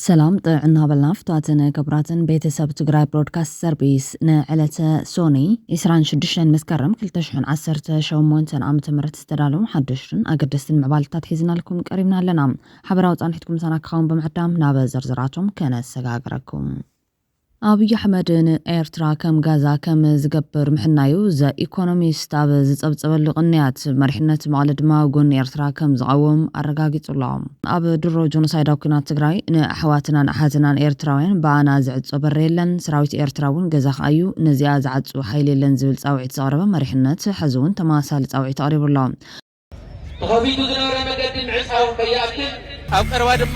ሰላም ጥዕና በልና ፍቷትን ክቡራትን ቤተሰብ ትግራይ ብሮድካስት ሰርቪስ፣ ንዕለተ ሶኒ ዕስራን ሽዱሽተን መስከረም ክልተ ሽሕን ዓሰርተ ሸሞንተን ዓመተ ምህረት ዝተዳለዉ ሓደሽትን ኣገደስትን ምዕባለታት ሒዝናልኩም ቀሪብና ኣለና። ሓበራዊ ጻንሒትኩም ምሳና ክኸውን ብምዕዳም ናብ ዝርዝራቶም ከነሰጋግረኩም። ኣብይ ኣሕመድ ንኤርትራ ከም ጋዛ ከም ዝገብር ምሕናዩ ዘ ኢኮኖሚስት ኣብ ዝጸብጸበሉ ቅንያት፣ መሪሕነት መቐለ ድማ ጎኒ ኤርትራ ከም ዝቐውም ኣረጋጊጹ ኣሎ። ኣብ ድሮ ጆኖሳይዳዊ ኲናት ትግራይ ንኣሕዋትናን ኣሓትናን ኤርትራውያን ብኣና ዝዕጾ በሪ የለን፣ ሰራዊት ኤርትራ እውን ገዛኻ እዩ፣ ነዚኣ ዝዓጹ ሓይሊ የለን ዝብል ጻውዒት ዘቕረበ መሪሕነት፣ ሕዚ እውን ተመሳሳሊ ጻውዒት ኣቕሪቡ ኣሎ። ተኸፊቱ ዝነበረ መገዲ ምዕጻው ከይኣክል፣ ኣብ ቀረባ ድማ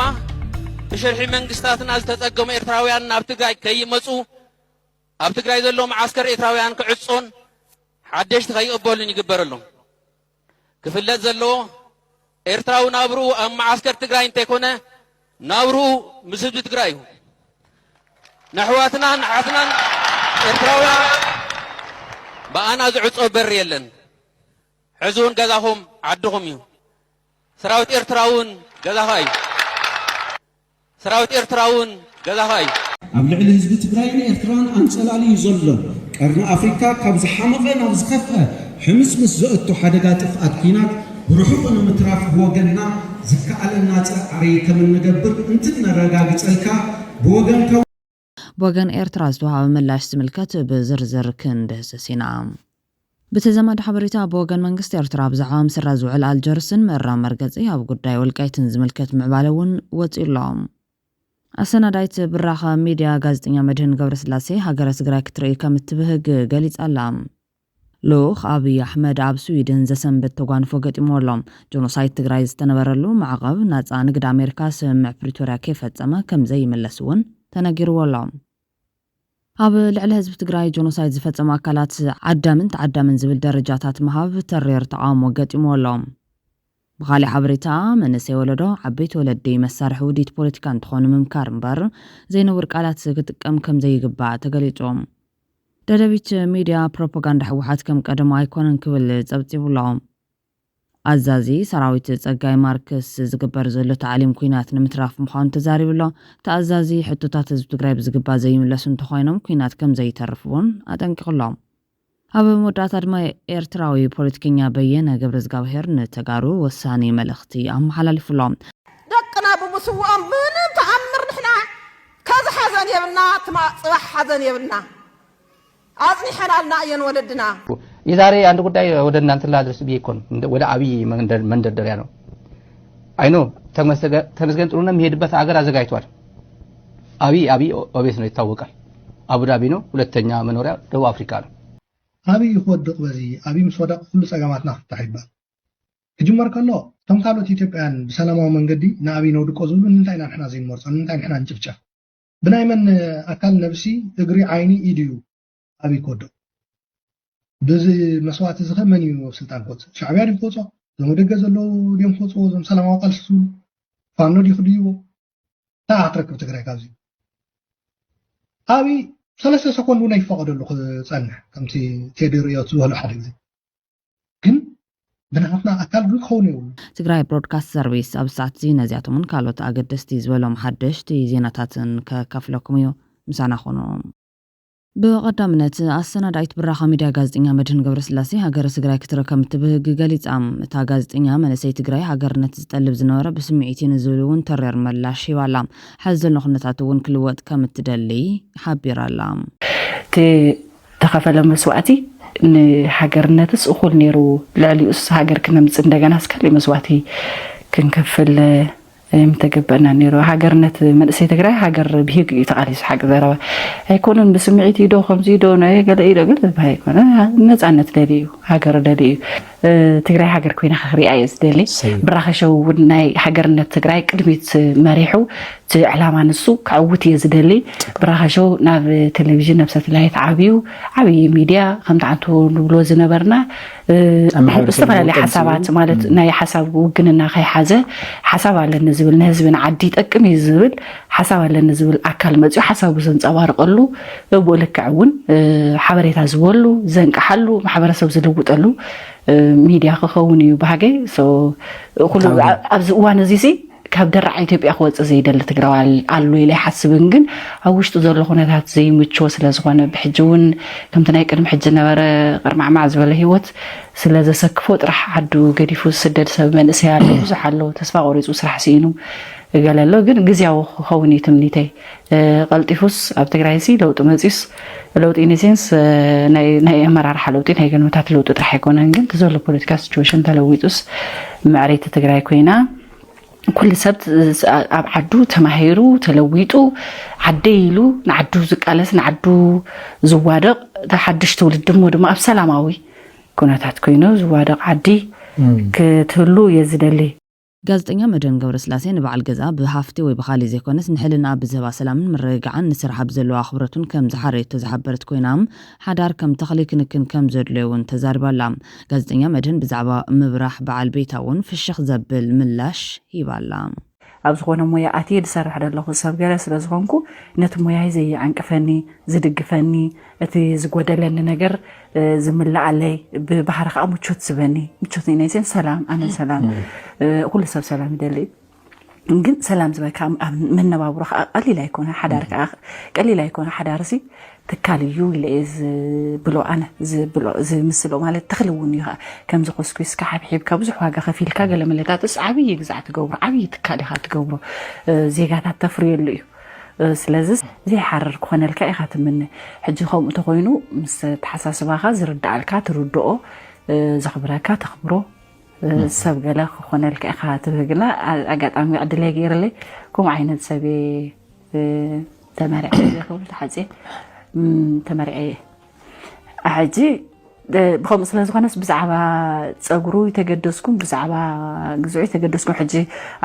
ብሸርሒ መንግስታትና ዝተጸገሙ ኤርትራውያን ናብ ትግራይ ከይመጹ፣ ኣብ ትግራይ ዘሎ መዓስከር ኤርትራውያን ክዕጾን ሓደሽቲ ከይቕበሉን ይግበር ኣሎ። ክፍለጥ ዘለዎ፣ ኤርትራዊ ናብርኡ ኣብ መዓስከር ትግራይ እንተይኮነ፣ ናብርኡ ምስ ህዝቢ ትግራይ እዩ። ንኣሕዋትናን ኣሓትናን ኤርትራውያን ብኣና ዝዕጾ በሪ የለን። ሕዚ እውን ገዛኹም ዓድኹም እዩ። ሰራዊት ኤርትራ እውን ገዛኻ እዩ። ሰራዊት ኤርትራ እውን ገዛኻ እዩ። ኣብ ልዕሊ ህዝቢ ትግራይን ኤርትራን ኣንጸላልዩ ዘሎ፣ ቀርኒ ኣፍሪካ ካብ ዝሓመቐ ናብ ዝኸፍአ ሕምስምስ ዘእቱ ሓደጋ ጥፍኣት ኲናት ብርሑቕ ንምትራፍ ብወገንና ዝከኣለና ጻዕሪ ከም እንገብር እንትነረጋግጸልካ፣ ብወገንካ ብወገን ኤርትራ ዝተዋሃበ ምላሽ ዝምልከት ብዝርዝር ክንድህስስ ኢና። ብተዛማዲ ሓበሬታ፣ ብወገን መንግስቲ ኤርትራ ብዛዕባ ምስራ ዝውዕል ኣልጀርስን ምእራም መርገጺ ኣብ ጉዳይ ወልቃይትን ዝምልከት ምዕባለ እውን ወጺኡ ኣሎ። ኣሰናዳይት ብራኸ ሚድያ ጋዜጠኛ መድህን ገብረስላሴ፣ ሃገረ ትግራይ ክትርኢ ከም እትብህግ ገሊጻ ኣላ። ልኡኽ ኣብይ ኣሕመድ ኣብ ስዊድን ዘሰንብድ ተጓንፎ ገጢምዎ ኣሎ። ጆኖሳይድ ትግራይ ዝተነበረሉ ማዕቐብ ናፃ ንግዲ ኣሜሪካ ስምምዕ ፕሪቶርያ ከይፈጸመ ከም ዘይምለስ እውን ተነጊርዎ ኣሎ። ኣብ ልዕሊ ህዝቢ ትግራይ ጆኖሳይድ ዝፈጸሙ ኣካላት ዓዳምን ተዓዳምን ዝብል ደረጃታት ምሃብ ተሪር ተቓውሞ ገጢምዎ ኣሎ። ብኻሊእ ሓበሬታ፣ መንእሰይ ወለዶ ዓበይቲ ወለዲ መሳርሒ ውዲት ፖለቲካ እንትኾኑ ምምካር እምበር ዘይነውር ቃላት ክጥቀም ከም ዘይግባእ ተገሊጹ። ደደቢት ሚድያ፣ ፕሮፓጋንዳ ህወሓት ከም ቀደሙ ኣይኮነን ክብል ጸብጺቡ ኣሎ። ኣዛዚ ሰራዊት ጸጋይ ማርክስ፣ ዝግበር ዘሎ ታዕሊም ኲናት ንምትራፍ ምዃኑ ተዛሪቡ ኣሎ። እቲ ኣዛዚ፣ ሕቶታት ህዝቢ ትግራይ ብዝግባእ ዘይምለሱ እንተኾይኖም ኲናት ከም ዘይተርፍ እውን ኣጠንቂቑ ኣሎ። ኣብ መወዳእታ ድማ፣ ኤርትራዊ ፖለቲከኛ በየነ ገብረዝጋብሄር ንተጋሩ ወሳኒ መልእኽቲ ኣመሓላሊፉ ኣሎ። ደቅና ብምስውኦም ምንም ተኣምር ንሕና ከዚ ሓዘን የብልና፣ ትማ-፣ ጽባሕ ሓዘን የብልና። ኣጽኒሐናልና እየን ወለድና። የዛሬ አንድ ጉዳይ ወደ እናንተ ላደርስ ብዬ እኮ ነው። እንደ-፣ ወደ አብይ መንደር-፣ መንደርደሪያ ነው። አይ ኖ፣ ተመስገ-፣ ተመስገን ጥሩነህ የሚሄድበት አገር አዘጋጅቷል። አብይ፣ አብይ ኦ-፣ ኦቤስ ነው፣ ይታወቃል። አቡዳቢ ነው፣ ሁለተኛ መኖሪያ ደቡብ አፍሪካ ነው። አብይ ይወድቅ በዚህ፣ አብይ ምስ ወደቅ ኩሉ ጸገማትና ክፍታሕ ይባል። ክጅመር ከሎ፣ እቶም ካልኦት ኢትዮጵያውያን ብሰላማዊ መንገዲ ንኣብይ ነውድቆ ዝብሉ ንምንታይ ኢና ንሕና ዘይንመርጾ? ንምንታይ ንሕና ንጭፍጨፍ? ብናይ መን ኣካል፣ ነብሲ፣ እግሪ፣ ዓይኒ፣ ኢድ እዩ ኣብይ ክወድቕ? ብዚ መስዋእቲ እዚ ኸ መን እዩ ኣብ ስልጣን ክወፅእ? ሻዕብያ ድዩ ክወፅኦ? እዞም ኣብ ደገ ዘለዉ ድዮም ክወፅዎ? እዞም ሰላማዊ ቃልሲ ዝብሉ ፋኖ ድዩ ክድይቦ? እንታይ ክትረክብ ትግራይ ካብዚ? ኣብይ ሰለስተ ሰኮንድ እውን ኣይፈቐደሉ ክፀንሕ፣ ከምቲ ቴዲ ርእዮት ዝበሎ ሓደ ግዜ። ግን ብናትና ኣካል ግን ክኸውን የብሉ። ትግራይ ብሮድካስት ሰርቪስ ኣብ ሰዓት እዚ ነዚኣቶምን ካልኦት ኣገደስቲ ዝበሎም ሓደሽቲ ዜናታትን ከካፍለኩም እዩ። ምሳና ኹኑ። ብቐዳምነት፣ ኣሰናዳኢት ብራኸ ሚድያ ጋዜጠኛ መድህን ገብረስላሴ ሃገረ ትግራይ ክትርኢ ከም እትብህግ ገሊጻ። እታ ጋዜጠኛ፣ መንእሰይ ትግራይ ሃገርነት ዝጠልብ ዝነበረ ብስምዒት እዩ ንዝብል እውን ተሪር ምላሽ ሂባ ኣላ። ሕዚ ዘሎ ኩነታት እውን ክልወጥ ከም እትደሊ ሓቢራ ኣላ። እቲ ተኸፈለ መስዋእቲ ንሃገርነትስ እኹል ነይሩ፣ ልዕሊኡስ ሃገር ክነምጽእ እንደገናስ ካልእ መስዋእቲ ክንከፍል ምተገበአና ነይሩ። ሃገርነት መንእሰይ ትግራይ ሃገር ብሂግ እዩ ተቓሊሱ። ሓቂ ዘረባ ኣይኮነን፣ ብስምዒት እዩ ዶ፣ ከምዚ እዩ ዶ፣ ናይ ገለ እዩ ዶ፣ ገለ ዝበሃል ኣይኮነ። ነጻነት ደልዩ እዩ፣ ሃገር ደልዩ እዩ። እ፣ ትግራይ ሃገር ኮይና ክሪኣ እየ ዝደሊ። ሰይ። ብራኸ ሸው እውን ናይ ሃገርነት ትግራይ ቅድሚት መሪሑ፣ እቲ ዕላማ ንሱ ከዕውት እየ ዝደሊ። ብራኸ ሸው ናብ ቴሌቪዥን፣ ናብ ሳተላይት ዓብዩ፣ ዓብዪ ሚድያ፣ ከምቲ ዓንቱ ንብሎ ዝነበርና፣ እ፣ ኣብ ማሕበረሰብ ዝተፈላለዩ ዝወቀል ሓሳባት ዝብል። ማለት፣ ም። ናይ ሓሳብ ውግንና ከይሓዘ፣ ሓሳብ ኣለኒ ዝብል፣ ንህዝቢ ንዓዲ ይጠቅም እዩ ዝብል ሓሳብ ኣለኒ ዝብል ኣካል መፅዩ ሓሳቡ ዘንፀባርቀሉ፣ ብኡ ልክዕ እውን፣ እ፣ ሓበሬታ ዝህበሉ፣ ዘንቅሓሉ፣ ማሕበረሰብ ዝልውጠሉ፣ እ፣ ሚድያ ክኸውን እዩ ባህገይ። ሶ፣ ኩሉ ታንኪ። ኣ-፣ ኣብዚ እዋን እዚ ሲ ካብ ደራዕ ኢትዮጵያ ክወፅእ ዘይደሊ ትግራዋይ ኣሎ ኢለ ኣይሓስብን። ግን ኣብ ውሽጡ ዘሎ ኩነታት ዘይምችዎ ስለ ዝኾነ፣ ብሕጂ እውን ከምቲ ናይ ቅድሚ ሕጂ ነበረ ቅርማዕማዕ ዝበለ ህይወት ስለ ዘሰክፎ ጥራሕ ዓዱ ገዲፉ ዝስደድ ሰብ መንእሰይ ኣሎ፣ ብዙሕ ኣሎ፣ ተስፋ ቆሪፁ ስራሕ ስኢኑ ገለ ኣሎ። ግን ግዜያዊ ክኸውን እዩ ትምኒተይ። እ፣ ቀልጢፉስ ኣብ ትግራይ ሲ ለውጢ መፂኡስ፣ ለውጢ ኢን ሴንስ፣ እ፣ ናይ፣ ናይ ኣመራርሓ ለውጢ፣ ናይ ገንምታት ለውጢ ጥራሕ ኣይኮነን። ግን እቲ ዘሎ ፖለቲካ ሲቹዌሽን ተለዊጡስ፣ ምዕረይቲ ትግራይ ኮይና፣ ኩሉ ሰብ ት-፣ ኣብ ዓዱ ተማሂሩ፣ ተለዊጡ፣ ዓደይ ኢሉ ንዓዱ ዝቃለስ፣ ንዓዱ ዝዋደቕ፣ እቲ ሓድሽ ትውልዲ እሞ ድማ ኣብ ሰላማዊ ኩነታት ኮይኑ ዝዋደቕ ዓዲ ክትህሉ እየ ዝደሊ። ጋዜጠኛ መድህን ገብረስላሴ ንበዓል ገዛ ብሃፍቲ ወይ ብኻሊእ ዘይኮነስ፣ ንሕልናኣ ብዝህባ ሰላምን ምርግጋዕን፣ ንስርሓ ብዘለዋ ኣኽብሮትን ከም ዝሓረየቶ ዝሓበረት ኮይና፣ ሓዳር ከም ተኽሊ ክንክን ከም ዘድልዮ እውን ተዛሪባ'ላ። ጋዜጠኛ መድህን ብዛዕባ ምብራህ በዓል ቤታ እውን ፍሽኽ ዘብል ምላሽ ሂባ'ላ። ኣብ ዝኾነ ሞያ ኣትየ ዝሰርሕ ዘለኹ ሰብ ገለ ስለ ዝኾንኩ፣ ነቲ ሞያይ ዘየዐንቅፈኒ፣ ዝድግፈኒ፣ እቲ ዝጎደለኒ ነገር፣ እ፣ ዝምልኣለይ፣ ብባህሪ ከዓ ምቾት ዝበኒ፣ ምቾት ኢን ሴንስ ሰላም፣ ኣነ ሰላም፣ እ፣ ኩሉ ሰብ ሰላም ይደሊ እዩ። ግን ሰላም ዝበካ ኣብ መነባብሮ ከዓ ቀሊል ኣይኮነ፣ ሓዳር ከዓ ቀሊል ኣይኮነ። ሓዳርሲ ትካል እዩ ኢለ እየ ዝብሎ ኣነ፣ ዝብሎ፣ ዝምስሎ ማለት ተኽሊ እውን እዩ ከዓ። ከምዚ ኮስኩስካ፣ ሓብሒብካ፣ ብዙሕ ዋጋ ከፊልካ፣ ገለ መለታትስ ዓብዪ ግዛዕ ትገብሮ፣ ዓብዪ ትካል ኢኻ ትገብሮ፣ እ፣ ዜጋታት ተፍርየሉ እዩ። እ፣ ስለዚ ዘይሓርር ክኾነልካ ኢኻ ትምነ። ሕጂ ከምኡ ተኾይኑ ምስ ኣተሓሳስባኻ ዝርድኣልካ፣ ትርድኦ፣ እ፣ ዘኽብረካ፣ ተኽብሮ፣ እ፣ ሰብ ገለ ክኾነልካ ኢኻ ትብህግና። ኣ-፣ ኣጋጣሚ ዕድለይ ገይርለይ ከምኡ ዓይነት ሰብ እየ፣ እ፣ ተመርዐ፣ ክብል ተሓጽየ፣ እም፣ ተመርዐ እየ። ሕጂ፣ እ፣ ብኸምኡ ስለ ዝኾነስ ብዛዕባ ጸጉሩ ይተገደስኩም፣ ብዛዕባ ግዝዑ ይተገደስኩም። ሕጂ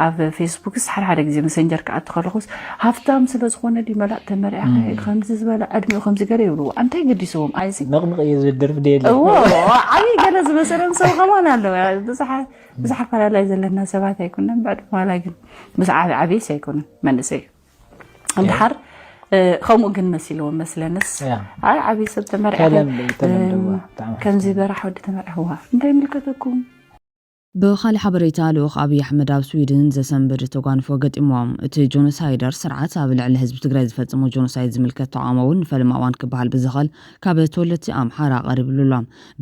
ኣብ ፌስቡክስ ሓደ ሓደ ግዜ መሰንጀር ክኣቱ ከለኹስ፣ ሃፍታም ስለ ዝኾነ ድዩ መላእ ተመርዕኻ፣ ከምዚ ዝበለ ዕድሚኡ ከምዚ ገለ ይብልዎ። እንታይ ገዲስዎም? ኣይሲ ነቕንቕ እየ ዝብል ደርፊ ደየለ። እዎ፣ ዓብዪ ገለ ዝመሰሎም ሰብ ከማን ኣለዉ። ብዙሓ-፣ ብዙሕ ኣፈላላይ ዘለና ሰባት ኣይኮነን፣ ብዕድመ ዋላ ግን ምስ ዓብ-፣ ዓብይስ ኣይኮነን፣ መንእሰይ እዩ። እንድሓር፣ እ፣ ከምኡ ግን መሲልዎም መስለንስ። ያ። ኣይ፣ ዓብዪ ሰብ ተመርዕኺ፣ ተለምደ፣ ተለምደ፣ እም፣ እዋ፣ ብጣዕሚ ከምዚ ሓፍቲ። በራሕ ወዲ ተመርዕዋ። እንታይ ይምልከተኩም? ብኻልእ ሓበሬታ፣ ልኡኽ ኣብይ ኣሕመድ ኣብ ስዊድን ዘሰንበደ ተጓንፎ ገጢምዎም። እቲ ጆኖሳይደር ስርዓት ኣብ ልዕሊ ህዝቢ ትግራይ ዝፈጸሞ ጆኖሳይድ ዝምልከት ተቓውሞ እውን ንፈለማ እዋን ክበሃል ብዝኽእል ካብ ተወለድቲ ኣምሓራ ቀሪብሉ ኣሎ።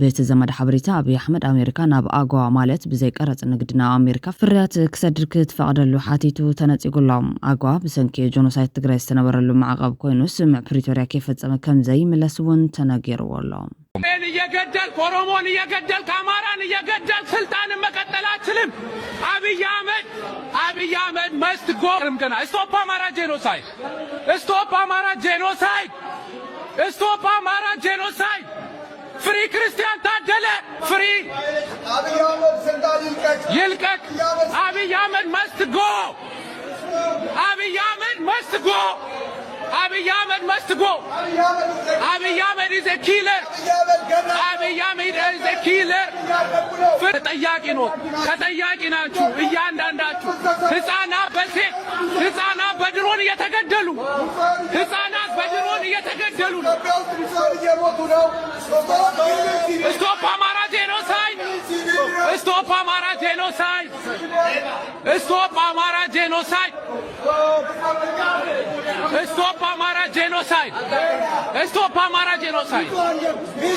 ብተዛማዲ ሓበሬታ፣ ኣብይ ኣሕመድ ኣሜሪካ ናብ ኣጓ ማለት ብዘይ ቀረጽ ንግዲ ናብ ኣሜሪካ ፍርያት ክሰድድ ክትፈቕደሉ ሓቲቱ ተነጺጉ ኣሎ። ኣጓ ብሰንኪ ጆኖሳይድ ትግራይ ዝተነበረሉ ማዕቐብ ኮይኑ ስምምዕ ፕሪቶሪያ ከይፈጸመ ከም ዘይምለስ እውን ተነጊርዎ ኣሎ። ኦሮሞን እየገደልክ፣ ኦሮሞን እየገደልክ፣ አማራን እየገደልክ ስልጣንን መቀጠል አትችልም። አብይ አህመድ፣ አብይ አህመድ must go። ገና stop አማራ genocide፣ stop አማራ genocide፣ stop አማራ genocide። Free ክርስቲያን ታደለ፣ free አብይ አህመድ ስልጣን ይልቀቅ። ይልቀቅ። አብይ አህመድ must go። አብይ አህመድ must go። አብይ አህመድ must go። አብይ አህመድ is a killer። አብይ አህመድ is a killer። ተጠያቂ ነው። ተጠያቂ ናችሁ እያንዳንዳችሁ። ህፃናት በሴት፣ ህፃናት በድሮን እየተገደሉ፣ ህፃናት በድሮን እየተገደሉ ነው። ኢትዮጵያ ውስጥ ህፃን እየሞቱ ነው። Stop አማራ genocide። Stop አማራ genocide። Stop አማራ genocide። Stop አማራ genocide። Stop አማራ genocide።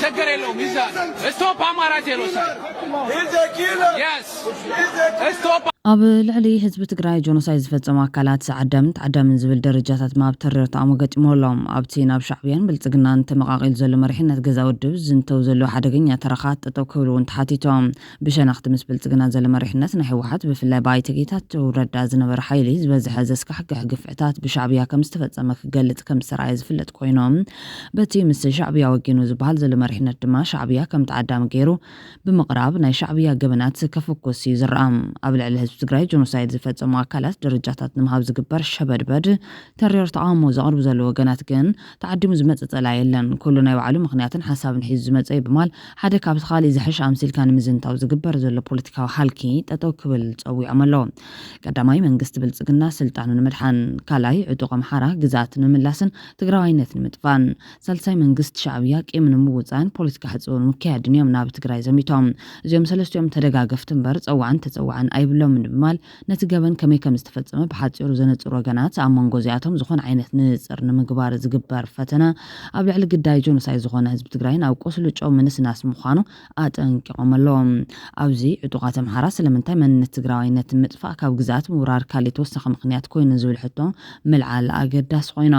ችግር የለውም፣ ይዛል። Stop አማራ genocide። Yes። Stop። ኣብ ልዕሊ ህዝቢ ትግራይ ጆኖሳይድ ዝፈጸሙ ኣካላት ዓዳምን ተዓዳምን ዝብል ደረጃታት ምሃብ ተሪር ተቓውሞ ገጢሞ ኣሎ። ኣብቲ ናብ ሻዕብያን ብልጽግናን ተመቓቒሉ ዘሎ መሪሕነት ገዛ ውድብ ዝንተው ዘለዉ ሓደገኛ ተረኻት ጠጠው ክብሉ እውን ተሓቲቶም። ብሸነኽቲ ምስ ብልጽግና ዘሎ መሪሕነት ናይ ህወሓት ብፍላይ ብኣይተ ጌታቸው ረዳ ዝነበረ ሓይሊ ዝበዝሐ ዘስካሕክሕ ግፍዕታት ብሻዕብያ ከም ዝተፈጸመ ክገልጽ ከም ዝተረኣየ ዝፍለጥ ኮይኑ፣ በቲ ምስ ሻዕብያ ወጊኑ ዝበሃል ዘሎ መሪሕነት ድማ ሻዕብያ ከም ተዓዳሚ ገይሩ ብምቕራብ ናይ ሻዕብያ ገበናት ከፍኩስ እዩ ዝረኣ። ኣብ ልዕሊ ህዝቢ ትግራይ ጆኖሳይድ ዝፈጸሙ ኣካላት ደረጃታት ንምሃብ ዝግበር ሸበድበድ ተሪር ተቓውሞ ዘቕርቡ ዘለዉ ወገናት ግን ተዓዲሙ ዝመጸ ጸላኢ የለን። ኩሉ ናይ ባዕሉ ምኽንያትን ሓሳብን ሒዙ ዝመጸ እዩ ብማል ሓደ ካብቲ ካሊእ ዝሕሽ ኣምሲልካ ንምዝንታው ዝግበር ዘሎ ፖለቲካዊ ሃልኪ ጠጠው ክብል ጸዊዖም ኣለዉ። ቀዳማይ መንግስቲ ብልጽግና ስልጣኑ ንምድሓን፣ ካልኣይ ዕጡቕ ኣምሓራ ግዝኣት ንምምላስን ትግራዋይነት ንምጥፋን፣ ሳልሳይ መንግስቲ ሻዕብያ ቂም ንምውጻእን ፖለቲካ ሕጽቦ ንምክያድን እዮም ናብ ትግራይ ዘሚቶም። እዚኦም ሰለስቲኦም ተደጋገፍቲ እምበር ጸዋዕን ተጸዋዕን ኣይብሎምን። ብምባል ነቲ ገበን ከመይ ከም ዝተፈጸመ ብሓጺሩ ዘነጽሩ ወገናት፣ ኣብ መንጎ እዚኣቶም ዝኾነ ዓይነት ንጽር ንምግባር ዝግበር ፈተነ ኣብ ልዕሊ ግዳይ ጆኖሳይድ ዝኾነ ህዝቢ ትግራይን ኣብ ቁስሉ ጨው ምንስናስ ምዃኑ ኣጠንቂቖም ኣለዉ። ኣብዚ ዕጡቓት ኣምሓራ ስለምንታይ መንነት ትግራዋይነት ምጥፋእ ካብ ግዝኣት ምውራር ካልእ ተወሳኺ ምኽንያት ኮይኑ ዝብል ሕቶ ምልዓል ኣገዳሲ ኮይኑ፣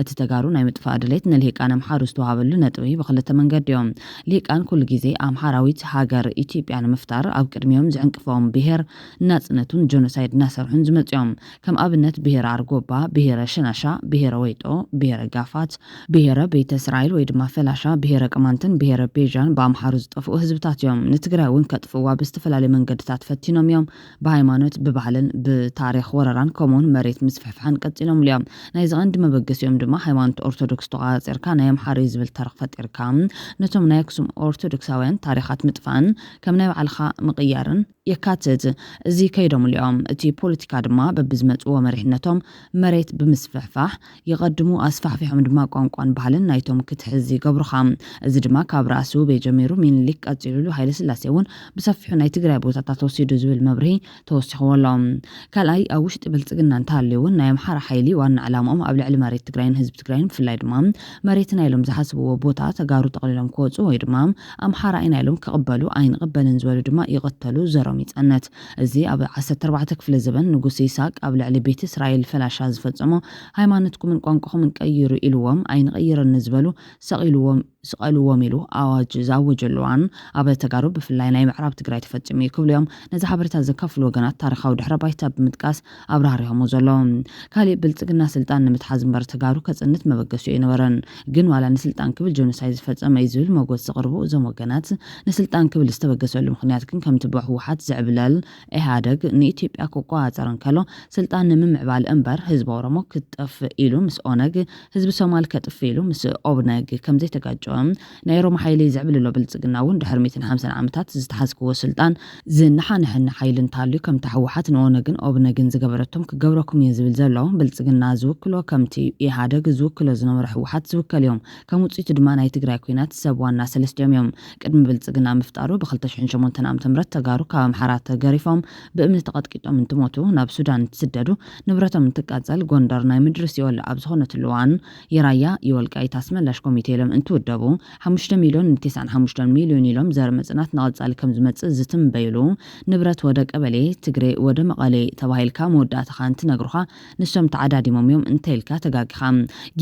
እቲ ተጋሩ ናይ ምጥፋእ ድሌት ንልሂቃን ኣምሓሩ ዝተዋሃበሉ ነጥቢ ብኽልተ መንገዲ እዮም። ልሂቃን ኩሉ ግዜ ኣምሓራዊት ሃገር ኢትዮጵያ ንምፍጣር ኣብ ቅድሚኦም ዝዕንቅፎም ብሄር ናጽነቱን ጆኖሳይድ እናሰርሑን ዝመጹ እዮም። ከም ኣብነት ብሄረ ኣርጎባ፣ ብሄረ ሽናሻ፣ ብሄረ ወይጦ፣ ብሄረ ጋፋት፣ ብሄረ ቤተ እስራኤል ወይ ድማ ፈላሻ፣ ብሄረ ቅማንትን ብሄረ ቤጃን ብኣምሓሩ ዝጠፍኡ ህዝብታት እዮም። ንትግራይ እውን ከጥፍእዋ ብዝተፈላለዩ መንገድታት ፈቲኖም እዮም። ብሃይማኖት፣ ብባህልን ብታሪኽ ወረራን ከምኡውን መሬት ምስፍሕፋሕን ቀጺሎምሉ እዮም። ናይዚ ቀንዲ መበገሲኦም ድማ ሃይማኖት ኦርቶዶክስ ተቋጺርካ ናይ ኣምሓሩ እዩ ዝብል ተረኽ ፈጢርካ ነቶም ናይ ኣክሱም ኦርቶዶክሳውያን ታሪኻት ምጥፋእን ከም ናይ ባዕልኻ ምቕያርን የካትት። እዚ ከይዶምሉ እዮም። እቲ ፖለቲካ ድማ በብዝመጽዎ መሪሕነቶም መሬት ብምስፍሕፋሕ ይቐድሙ፣ ኣስፋሕፊሖም ድማ ቋንቋን ባህልን ናይቶም ክትሕዝ ይገብሩኻ። እዚ ድማ ካብ ራእሲ ውቤ ጀሚሩ ሚኒሊክ ቀጺሉሉ ሃይለ ስላሴ እውን ብሰፊሑ ናይ ትግራይ ቦታታት ወሲዱ ዝብል መብርሂ ተወሲኽዎ ኣሎ። ካልኣይ፣ ኣብ ውሽጢ ብልጽግና እንተሃልዩ እውን ናይ ኣምሓራ ሓይሊ ዋና ዕላምኦም ኣብ ልዕሊ መሬት ትግራይን ህዝቢ ትግራይን ብፍላይ ድማ መሬትና ኢሎም ዝሓስብዎ ቦታ ተጋሩ ጠቕሊሎም ክወፁ ወይ ድማ ኣምሓራ ኢና ኢሎም ክቕበሉ ኣይንቕበልን ዝበሉ ድማ ይቕተሉ፣ ዘሮም ይጸነት። እዚ ኣብ ዓሰርተ ኣርባዕተ ክፍለ ዘበን ንጉስ ይስሐቅ ኣብ ልዕሊ ቤተ እስራኤል ፈላሻ ዝፈጸሞ ሃይማኖትኩምን ቋንቋኹምን ቀይሩ ኢልዎም ኣይንቕይርን ንዝበሉ ሰቒልዎም ስቐልዎም ኢሉ ኣዋጅ ዝኣወጀሉ እዋን ኣብ ተጋሩ ብፍላይ ናይ ምዕራብ ትግራይ ተፈጺሙ እዩ ክብሉ እዮም ነዚ ሓበሬታ ዘካፍሉ ወገናት ታሪኻዊ ድሕረ ባይታ ብምጥቃስ ኣብራህሪሆሞ ዘሎ። ካሊእ ብልጽግና ስልጣን ንምትሓዝ እምበር ተጋሩ ከጽንት መበገሲኡ ኣይነበረን። ግን ዋላ ንስልጣን ክብል ጆኖሳይድ ዝፈጸመ እዩ ዝብል መጎት ዘቕርቡ እዞም ወገናት ንስልጣን ክብል ዝተበገሰሉ ምኽንያት ግን ከምቲ ብህወሓት ዝዕብለል ኢህኣደግ ንኢትዮጵያ ክቆጻጸር እንከሎ ስልጣን ንምምዕባል እምበር ህዝቢ ኦሮሞ ክጠፍእ ኢሉ ምስ ኦነግ ህዝቢ ሶማል ከጥፍ ኢሉ ምስ ኦብነግ ከም ዘይተጋጨወ ናይ ኦሮሞ ሓይሊ ዝዕብልሎ ብልጽግና እውን ድሕሪ ሚእትን ሓምሳን ዓመታት ዝተሓዝክዎ ስልጣን ዝነሓንሕን ሓይሊ እንተሃልዩ ከምቲ ህወሓት ንኦነግን ኦብነግን ዝገበረቶም ክገብረኩም እየ ዝብል ዘሎ ብልጽግና ዝውክሎ ከምቲ ኢህኣደግ ዝውክሎ ዝነበረ ህወሓት ዝውከል እዮም። ከም ውፅኢቱ ድማ ናይ ትግራይ ኩናት ሰብ ዋና ሰለስቲኦም እዮም። ቅድሚ ብልጽግና ምፍጣሩ ብ ክልተ ሽሕን ሸሞንተን ዓመተ ምህረት ተጋሩ ካብ ኣምሓራ ተገሪፎም ብእምኒ ተቐጥቂጦም እንትሞቱ ናብ ሱዳን እንትስደዱ ንብረቶም እንትቃጸል ጎንደር ናይ ምድሪ ሲኦል ኣብ ዝኾነትሉ እዋን የራያ የወልቃይት ኣስመላሽ ኮሚቴ ኢሎም እንትውደቡ ሓሙሽተ ሚልዮን ንተስዓን ሓሙሽተን ሚልዮን ኢሎም ዘር መጽናት ንቐጻሊ ከም ዝመጽእ ዝትንበይሉ ንብረት ወደ ቀበሌ ትግሬ ወደ መቐሌ ተባሂልካ መወዳእታኻ እንትነግሩኻ ንሶም ተዓዳዲሞም እዮም እንተ ኢልካ ተጋጊኻ።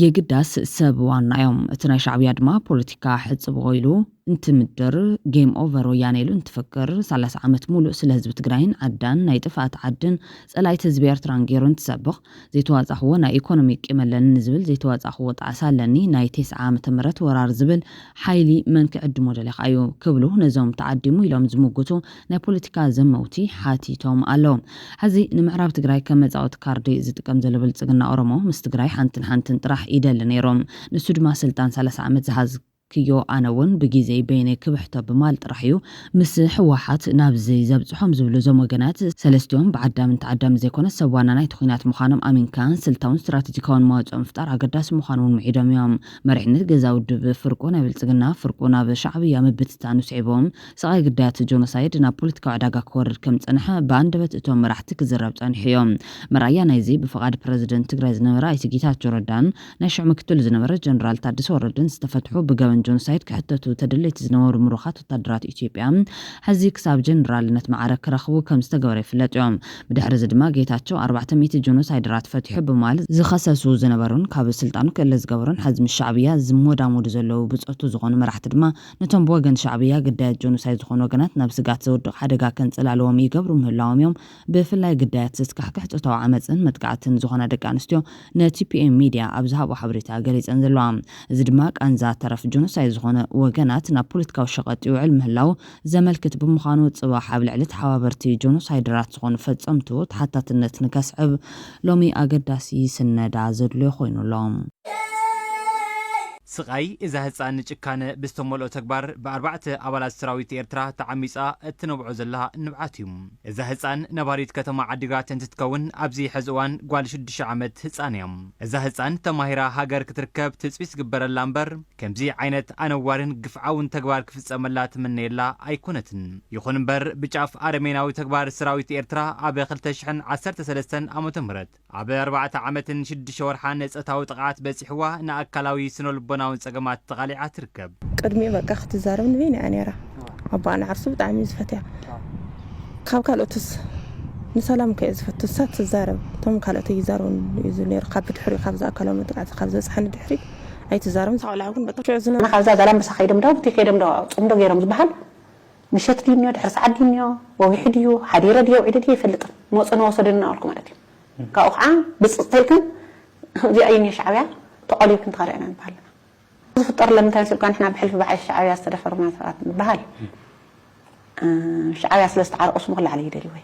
የግዳስ ሰብ ዋና እዮም። እቲ ናይ ሻዕብያ ድማ ፖለቲካ ሕጽብዎ ኢሉ እንትምድር ጌም ኦቨር ወያነ ኢሉ እንትፈክር ሰላሳ ዓመት ሙሉእ ስለ ህዝቢ ትግራይን ዓዳን ናይ ጥፍኣት ዓድን ጸላኢት ህዝቢ ኤርትራን ገይሩ እንትሰብኽ ዘይተዋጻኽዎ ናይ ኢኮኖሚ ቂም ኣለኒ ንዝብል ዘይተዋጻኽዎ ጣዕሳ ኣለኒ ናይ ተስዓ ዓመተ ምህረት ወራር ዝብል ሓይሊ መን ክዕድሞ ደሊኻ እዩ ክብሉ ነዞም ተዓዲሙ ኢሎም ዝምጉቱ ናይ ፖለቲካ ዘመውቲ ሓቲቶም ኣለዉ። ሕዚ ንምዕራብ ትግራይ ከም መጻወቲ ካርዲ ዝጥቀም ዘሎ ብልጽግና ኦሮሞ ምስ ትግራይ ሓንትን ሓንትን ጥራሕ ይደሊ ነይሩ። ንሱ ድማ ስልጣን ሰላሳ ዓመት ዝሓዝ ክዮ ኣነ እውን ብግዜይ በይነይ ክብሕቶ ብማል ጥራሕ እዩ ምስ ህወሓት ናብዚ ዘብፅሖም ዝብሉ እዞም ወገናት ሰለስቲኦም ብዓዳምን ተዓዳምን ዘይኮነ ሰብ ዋና ናይቲ ኹናት ምዃኖም ኣሚንካ ስልታውን ስትራቴጂካውን መዋፅኦ ምፍጣር ኣገዳሲ ምዃኑ እውን ምዒዶም እዮም። መሪሕነት ገዛ ውድብ ፍርቁ ናይ ብልፅግና ፍርቁ ናብ ሻዕብያ ምብትታኑ ስዒቦም ስቓይ ግዳያት ጆኖሳይድ ናብ ፖለቲካዊ ዕዳጋ ክወርድ ከም ዝፀንሐ ብኣንደበት እቶም መራሕቲ ክዝረብ ፀኒሑ እዮም። መርኣያ ናይዚ ብፍቓድ ፕረዚደንት ትግራይ ዝነበረ ኣይተ ጌታቸው ረዳን ናይ ሽዑ ምክትሉ ዝነበረ ጀነራል ታደሰ ወረደን ዝተፈትሑ ብገበን ጆኖሳይድ ክሕተቱ ተደለይቲ ዝነበሩ ምሩኻት ወታደራት ኢትዮጵያ ሕዚ ክሳብ ጀነራልነት ማዕረ ክረኽቡ ከም ዝተገበረ ይፍለጥ እዮም። ብድሕሪ እዚ ድማ ጌታቸው ኣርባዕተ ሚእቲ ጆኖሳይደራት ፈቲሑ ብምባል ዝኸሰሱ ዝነበሩን ካብ ስልጣኑ ክእለ ዝገበሩን ሕዚ ምስ ሻዕብያ ዝሞዳሞዱ ዘለዉ ብጾቱ ዝኾኑ መራሕቲ ድማ ነቶም ብወገን ሻዕብያ ግዳያት ጆኖሳይድ ዝኾኑ ወገናት ናብ ስጋት ዘውድቕ ሓደጋ ከንጸላልዎም ይገብሩ ምህላዎም እዮም። ብፍላይ ግዳያት ዘስካሕክሕ ጾታዊ ዓመጽን መጥቃዕትን ዝኾና ደቂ ኣንስትዮ ን ቲ ፒ ኤም ሚድያ ኣብ ዝሃቦ ሓበሬታ ገሊጸን ዘለዋ። እዚ ድማ ቃንዛ ተረፍ ጆኖሳይድ ዝኾነ ወገናት ናብ ፖለቲካዊ ሸቐጥ ይውዕል ምህላው ዘመልክት ብምዃኑ ጽባሕ ኣብ ልዕሊ ተሓባበርቲ ጆኖሳይደራት ዝኾኑ ፈጸምቱ ተሓታትነት ንከስዕብ ሎሚ ኣገዳሲ ስነዳ ዘድልዮ ኮይኑ ኣሎ። ስቓይ እዛ ህጻን ጭካነ ብዝተመልኦ ተግባር ብኣርባዕተ ኣባላት ሰራዊት ኤርትራ ተዓሚጻ እትነብዖ ዘላ ንብዓት እዩ። እዛ ህጻን ነባሪት ከተማ ዓዲግራት እንትትከውን፣ ኣብዚ ሕዚ እዋን ጓል ሽዱሽተ ዓመት ህጻን እያ። እዛ ህጻን ተማሂራ ሃገር ክትርከብ ትጽቢት ዝግበረላ እምበር፣ ከምዚ ዓይነት ኣነዋርን ግፍዓውን ተግባር ክፍጸመላ ትምነየላ ኣይኮነትን። ይኹን እምበር፣ ብጫፍ ኣረሜናዊ ተግባር ሰራዊት ኤርትራ ኣብ ክልተ ሽሕን ዓሰርተ ሰለስተን ዓመተ ምህረት ኣብ ኣርባዕተ ዓመትን ሽዱሽተ ወርሓን ጾታዊ ጥቕዓት በጺሕዋ፣ ንኣካላዊ ስነ-ልቦናውን ጸገማት ተቓሊዓ ትርከብ። ቅድሚኡ በቃ ክትዛረብ ንበይና እያ ነይራ። ኣቦኣ ንዓርሱ ብጣዕሚ እዩ ዝፈትያ። ካብ ካልኦትስ ንሰላም ከ ዝፈቱ፣ እሳ ትዛረብ፣ እቶም ካልኦት ኣይዛረቡን እዩ ዝብል ነይሩ። ካብ ብድሕሪኡ፣ ካብዚ ኣካላዊ መጥቃዕቲ ካብ ዝበፅሓኒ ድሕሪ ኣይትዛረብን። እሳ ቆልዓ እውን በቃ ሽዑ ዝነበረ ንኻብዛ ዛላምበሳ ከይዶም ዳውቲ ከይዶም ዶ ጽምዶ ገይሮም ዝበሃል ምሸት ድዩ እኒኦ፣ ድሕሪ ሰዓት ድዩ እኒኦ፣ ወጊሑ ድዩ፣ ሓዲረ ድዩ፣ ውዒለ ድዩ ኣይፈልጥን። መፁ ንወሰደኒ እናበልኩ ማለት እዩ። ካብኡ ከዓ ብፅፅተይክን እዚኣ እዩ እኒኦ ሻዕብያ፣ ተቆሊብክን ትኸዳ ኢና ንበሃል ኣለና። ዝፍጠር ለምንታይ መሲልካ፣ ንሕና ብሕልፊ በዓል ሻዕብያ ዝተደፈርና ሰባት ንበሃል። እ፣ ሻዕብያ ስለ ዝተዓረቑ ስሙ ክለዓል እዩ ደልዩ ወይ?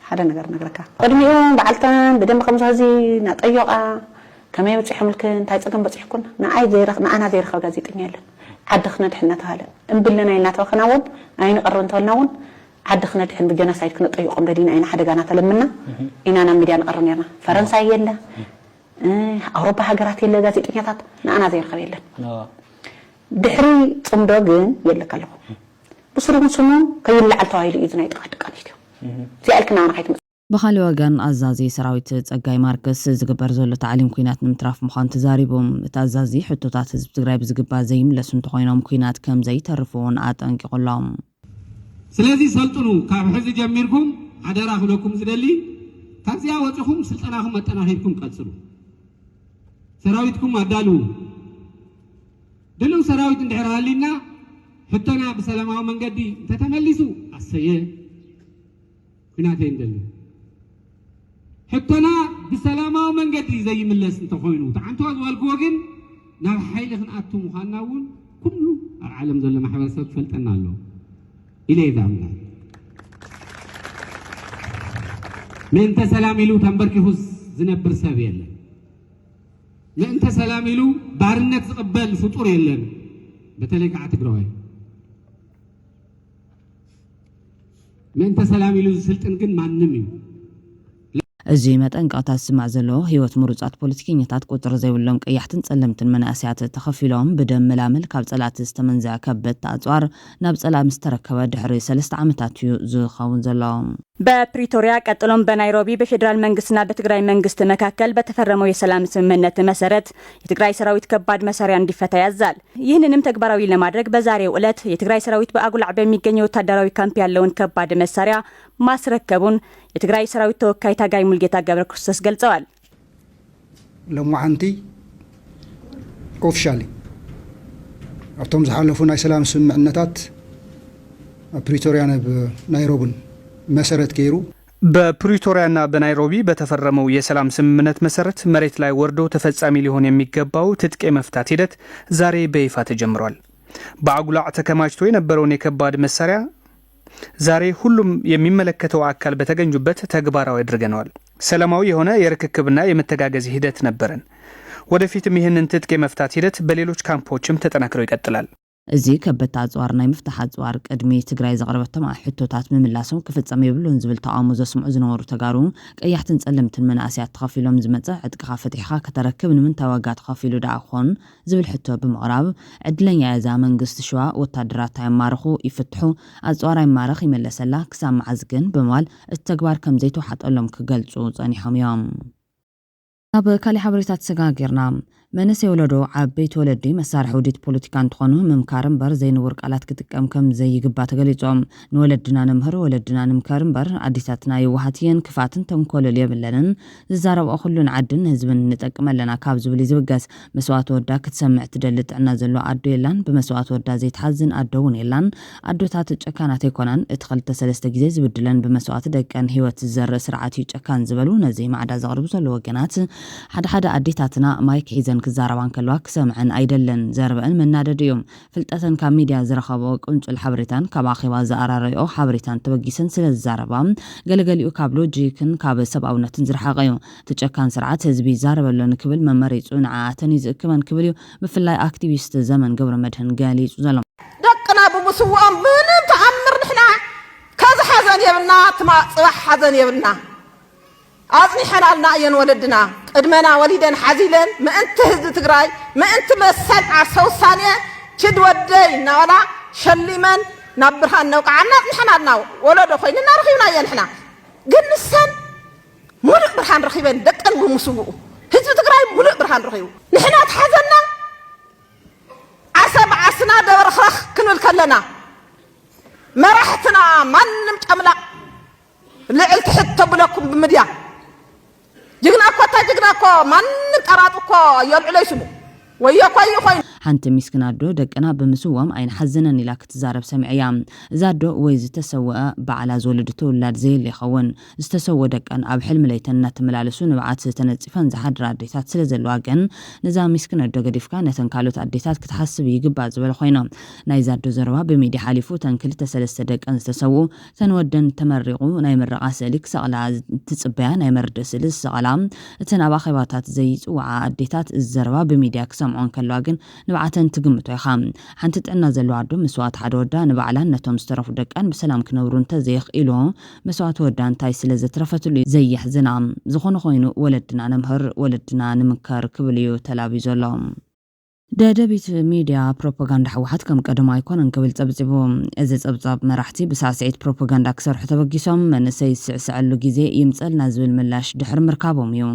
ሓደ ነገር ነግረካ። ቅድሚኡ በዓልተን ብደንቢ ከምዚ ሕዚ እናጠየቓ፣ ከመይ በፂሖምልክን፣ እንታይ ፀገም በፂሕኩን፣ ንኣይ ዘይረኽ-፣ ንኣና ዘይረኸበ ጋዜጠኛ የለን። ዓዲ ክነድሕን እናተባሃለ፣ እምቢ ኣለና ኢልና ተወኸና እውን፣ ኣይንቐርብ እንተበልና እውን፣ ዓዲ ክነድሕን ብጀኖሳይድ ክነጠይቖም ደሊና ኢና ሓደጋ እናተለምና ኢና ናብ ሚድያ ንቐርብ ነርና። ፈረንሳይ የለ፣ እ፣ ኣውሮፓ ሃገራት የለ ጋዜጠኛታት፣ ንኣና ዘይረኸብ የለን። ድሕሪ ፅምዶ ግን የለካ ኣለኹ። ብስሩ ግን ስሙ ከይለዓል ተባሂሉ እዩ ናይ ጥቓት ደቂ ኣንስትዮ። እዚኣ ኢልክና ኣና ከይትመ- ብኻልእ ወገን፣ ኣዛዚ ሰራዊት ጸጋይ ማርክስ፣ ዝግበር ዘሎ ታዕሊም ኲናት ንምትራፍ ምዃኑ ተዛሪቡ። እቲ ኣዛዚ፣ ሕቶታት ህዝቢ ትግራይ ብዝግባእ ዘይምለሱ እንተኾይኖም፣ ኲናት ከም ዘይተርፍ እውን ኣጠንቂቑ ኣሎ። ስለዚ ሰልጥኑ፣ ካብ ሕዚ ጀሚርኩም ሓደራ ክብለኩም ዝደሊ፣ ካብዚኣ ወፂኹም ስልጠናኹም ኣጠናኺርኩም ቀፅሉ። ሰራዊትኩም ኣዳልዉ። ድልው ሰራዊት እንድሕር ሃሊና፣ ሕቶና ብሰላማዊ መንገዲ እንተተመሊሱ፣ ኣሰየ። ኲናት ኣይንደልን። ሕቶና ብሰላማዊ መንገዲ ዘይምለስ እንተኾይኑ፣ እቲ ዓንተዋ ዝበልክዎ ግን ናብ ሓይሊ ክንኣቱ ምዃንና እውን ኩሉ ኣብ ዓለም ዘሎ ማሕበረሰብ ክፈልጠና ኣለዎ ኢለ እየ ዝኣምን። ምእንተ ሰላም ኢሉ ተንበርኪኹ ዝነብር ሰብ የለን። ምእንተ ሰላም ኢሉ ባርነት ዝቕበል ፍጡር የለን፣ በተለይ ከዓ ትግራዋይ። ምእንተ ሰላም ኢሉ ዝስልጥን ግን ማንም እዩ። እዚ መጠንቀቕታ ዝስማዕ ዘሎ፣ ህይወት ምሩጻት ፖለቲከኛታት ቁጽሪ ዘይብሎም ቀያሕትን ጸለምትን መናእሰያት ተኸፊሎም ብደም መላምል ካብ ጸላእቲ ዝተመንዘዐ ከበድቲ ኣጽዋር ናብ ጸላኢ ምስ ተረከበ ድሕሪ ሰለስተ ዓመታት እዩ ዝኸውን ዘሎ። በፕሪቶሪያ ቀጥሎም በናይሮቢ በፌዴራል መንግስትና በትግራይ መንግስት መካከል በተፈረመው የሰላም ስምምነት መሰረት የትግራይ ሰራዊት ከባድ መሳሪያ እንዲፈታ ያዛል። ይህንንም ተግባራዊ ለማድረግ በዛሬው ዕለት የትግራይ ሰራዊት በአጉላዕ በሚገኘው ወታደራዊ ካምፕ ያለውን ከባድ መሳሪያ ማስረከቡን የትግራይ ሰራዊት ተወካይ ታጋይ ሙልጌታ ገብረ ክርስቶስ ገልጸዋል። ሎማዓንቲ ኦፊሻሊ ኣብቶም ዝሓለፉ ናይ ሰላም ስምምዕነታት ኣብ ፕሪቶርያን ኣብ ናይሮብን መሰረት ገይሩ በፕሪቶሪያና በናይሮቢ በተፈረመው የሰላም ስምምነት መሰረት መሬት ላይ ወርዶ ተፈጻሚ ሊሆን የሚገባው ትጥቅ የመፍታት ሂደት ዛሬ በይፋ ተጀምሯል። በአጉላዕ ተከማችቶ የነበረውን የከባድ መሳሪያ ዛሬ ሁሉም የሚመለከተው አካል በተገኙበት ተግባራዊ አድርገነዋል። ሰላማዊ የሆነ የርክክብና የመተጋገዝ ሂደት ነበረን። ወደፊትም ይህንን ትጥቅ የመፍታት ሂደት በሌሎች ካምፖችም ተጠናክሮ ይቀጥላል። እዚ ከበድቲ ኣጽዋር ናይ ምፍታሕ ኣጽዋር ቅድሚ ትግራይ ዘቕረበቶም ሕቶታት ምምላሶም ክፍጸም የብሉን ዝብል ተቓውሞ ዘስምዑ ዝነበሩ ተጋሩ ቀያሕትን ጸለምትን መናእሰያት ተኸፊሎም ዝመጸ ዕጥቅኻ ፈቲሕኻ ከተረክብ ንምንታይ ዋጋ ተኸፊሉ ደኣ ክኾን ዝብል ሕቶ ብምቕራብ ዕድለኛ እያ እዛ መንግስቲ ሽዋ ወታደራት ኣይማርኹ ይፍትሑ ኣጽዋር ኣይማረኽ ይመለሰላ ክሳብ መዓዝ ግን ብምባል እቲ ተግባር ከም ዘይተዋሓጠሎም ክገልጹ ጸኒሖም እዮም። ናብ ካሊእ ሓበሬታ ተሰጋጊርና። መንእሰይ ወለዶ ዓበይቲ ወለዲ መሳርሒ ውዲት ፖለቲካ እንትኾኑ ምምካር እምበር ዘይንቡር ቃላት ክጥቀም ከም ዘይግባ ተገሊጾም። ንወለድና ነምህር ወለድና ንምከር እምበር ኣዲታትና የዋሃት እየን ክፍኣትን ተንኮልን የብለንን ዝዛረብኦ ኩሉ ንዓድን ንህዝብን ንጠቅም ኣለና ካብ ዝብል እዩ ዝብገስ። መስዋእቲ ወዳ ክትሰምዕ ትደሊ ጥዕና ዘለዎ ኣዶ የላን ብመስዋእቲ ወዳ ዘይትሓዝን ኣዶ እውን የላን። ኣዶታት ጨካናት ኣይኮናን እቲ ክልተ ሰለስተ ግዜ ዝብድለን ብመስዋእቲ ደቀን ህይወት ዝዘርእ ስርዓት እዩ ጨካን ዝበሉ ነዚ ማዕዳ ዘቕርቡ ዘለዉ ወገናት ሓደ ሓደ ኣዴታትና ማይክ ሒዘን ክዛረባ እንከለዋ ክሰምዐን ኣይደልን። ዘረበአን መናደድ እዩ። ፍልጠተን ካብ ሚድያ ዝረኸበኦ ቅንጹል ሓበሬታን ካብ ኣኼባ ዝኣራረይኦ ሓበሬታን ተበጊሰን ስለ ዝዛረባ፣ ገለገሊኡ ካብ ሎጂክን ካብ ሰብኣውነትን ዝረሓቐ እዩ። እቲ ጨካን ስርዓት ህዝቢ ይዛረብ ኣሎ ንክብል መመሪጹ ንዓኣተን እዩ ዝእክበን ክብል እዩ ብፍላይ ኣክቲቪስት ዘመን ገብረመድህን ገሊጹ ዘሎ። ደቅና ብምስውኦም ምንም ተኣምር ንሕና ከዚ ሓዘን የብልና፣ ትማ-፣ ጽባሕ ሓዘን የብልና። ኣጽኒሐናልና እየን ወለድና። ቅድመና ወሊደን ሓዚለን ምእንቲ ህዝቢ ትግራይ፣ ምእንቲ መሰል ዓርሰ ውሳኔ ችድ ወደይ እናበላ ሸሊመን ናብ ብርሃን ነውቃዓና ኣጽኒሐናልና። ወለዶ ኮይንና ረኺብና እየን ንሕና። ግን ንሰን ሙሉእ ብርሃን ረኺበን ደቀን ብምስውኡ ህዝቢ ትግራይ ሙሉእ ብርሃን ረኺቡ። ንሕና ተሓዘና ዓሰብ ዓርስና ደበርኽረኽ ክንብል ከለና መራሕትና ማንም ጨምላቕ ልዕል ትሕት ተብለኩም ብምድያ ጅግና እኮ እታ ጅግና እኮ ማንም ቀራጡ እኮ የልዕሎ ይስሙ ወዮ እኮ እዩ ኮይኑ። ሓንቲ ሚስክን ኣዶ ደቅና ብምስዎም ኣይንሓዝንን ኢላ ክትዛረብ ሰሚዐያ። እዛ ኣዶ ወይ ዝተሰወአ ባዕላ ዝወለደቶ ውላድ ዘየለ ይኸውን። ዝተሰወ ደቀን ኣብ ሕልሚ ለይተን እናተመላለሱ ንብዓት ተነጺፈን ዝሓድራ ኣዴታት ስለ ዘለዋ ግን ነዛ ሚስክን ኣዶ ገዲፍካ ነተን ካልኦት ኣዴታት ክትሓስብ ይግባእ ዝበለ ኮይኖም። ናይዛ ኣዶ ዘረባ ብሚድያ ሓሊፉ እተን ክልተ ሰለስተ ደቀን ዝተሰውኡ እተን ወደን ተመሪቑ ናይ ምረቓ ስእሊ ክሰቕላ ትጽበያ ናይ መርድእ ስእሊ ዝሰቐላ እተን ኣብ ኣኼባታት ዘይጽውዓ ኣዴታት እዚ ዘረባ ብሚድያ ክሰምዖ እንከለዋ ግን ንብዓተን ትግምቶ ኢኻ። ሓንቲ ጥዕና ዘለዋ ኣዶ መስዋእቲ ሓደ ወዳ ንባዕላን ነቶም ዝተረፉ ደቃን ብሰላም ክነብሩ እንተዘየኽኢሉ መስዋእቲ ወዳ እንታይ ስለ ዘትረፈትሉ እዩ ዘየሕዝና። ዝኾነ ኮይኑ ወለድና ነምህር ወለድና ንምከር ክብል እዩ ተላብዩ ዘሎ። ደደቢት ሚድያ ፕሮፓጋንዳ ህወሓት ከም ቀደሙ ኣይኮነን ክብል ጸብጺቡ። እዚ ጸብጻብ መራሕቲ ብሳዕስዒት ፕሮፓጋንዳ ክሰርሑ ተበጊሶም መንእሰይ ዝስዕስዐሉ ግዜ ይምጸልና ዝብል ምላሽ ድሕሪ ምርካቦም እዩ።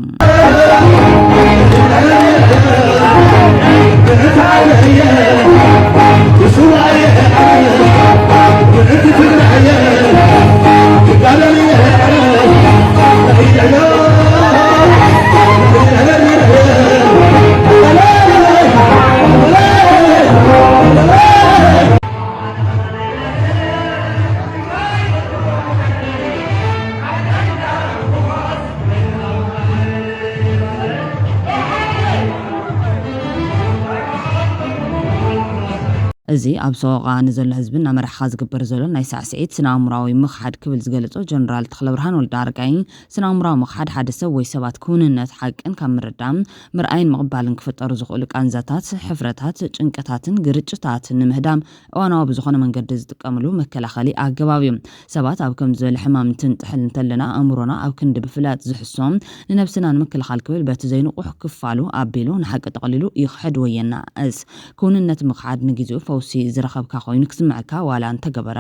እዚ ኣብ ሰቆቃ ንዘሎ ህዝቢ እናመራሕኻ ዝግበር ዘሎ ናይ ሳዕስዒት ስነ ኣእምሮኣዊ ምኽሓድ ክብል ዝገለጾ ጀነራል ተኽለብርሃን ወልደኣረጋይ፣ ስነ ኣእምሮኣዊ ምኽሓድ ሓደ ሰብ ወይ ሰባት ክውንነት ሓቅን ካብ ምርዳም፣ ምርኣይን ምቕባልን ክፍጠሩ ዝኽእሉ ቃንዛታት፣ ሕፍረታት፣ ጭንቀታትን ግርጭታትን ንምህዳም እዋናዊ ብዝኾነ መንገዲ ዝጥቀምሉ መከላኸሊ ኣገባብ እዩ። ሰባት ኣብ ከምዚ ዝበለ ሕማም እንትንጥሕል እንተለና፣ ኣእምሮና ኣብ ክንዲ ብፍላጥ ዝሕሶ፣ ንነብስና ንምክልኻል ክብል በቲ ዘይንቑሕ ክፋሉ ኣቢሉ ንሓቂ ጠቕሊሉ ይኽሕድ ወይ የናእስ። ክውንነት ምኽሓድ ንግዜኡ ፈውሲ ዝረኸብካ ኮይኑ ክስምዐካ ዋላ እንተገበረ፣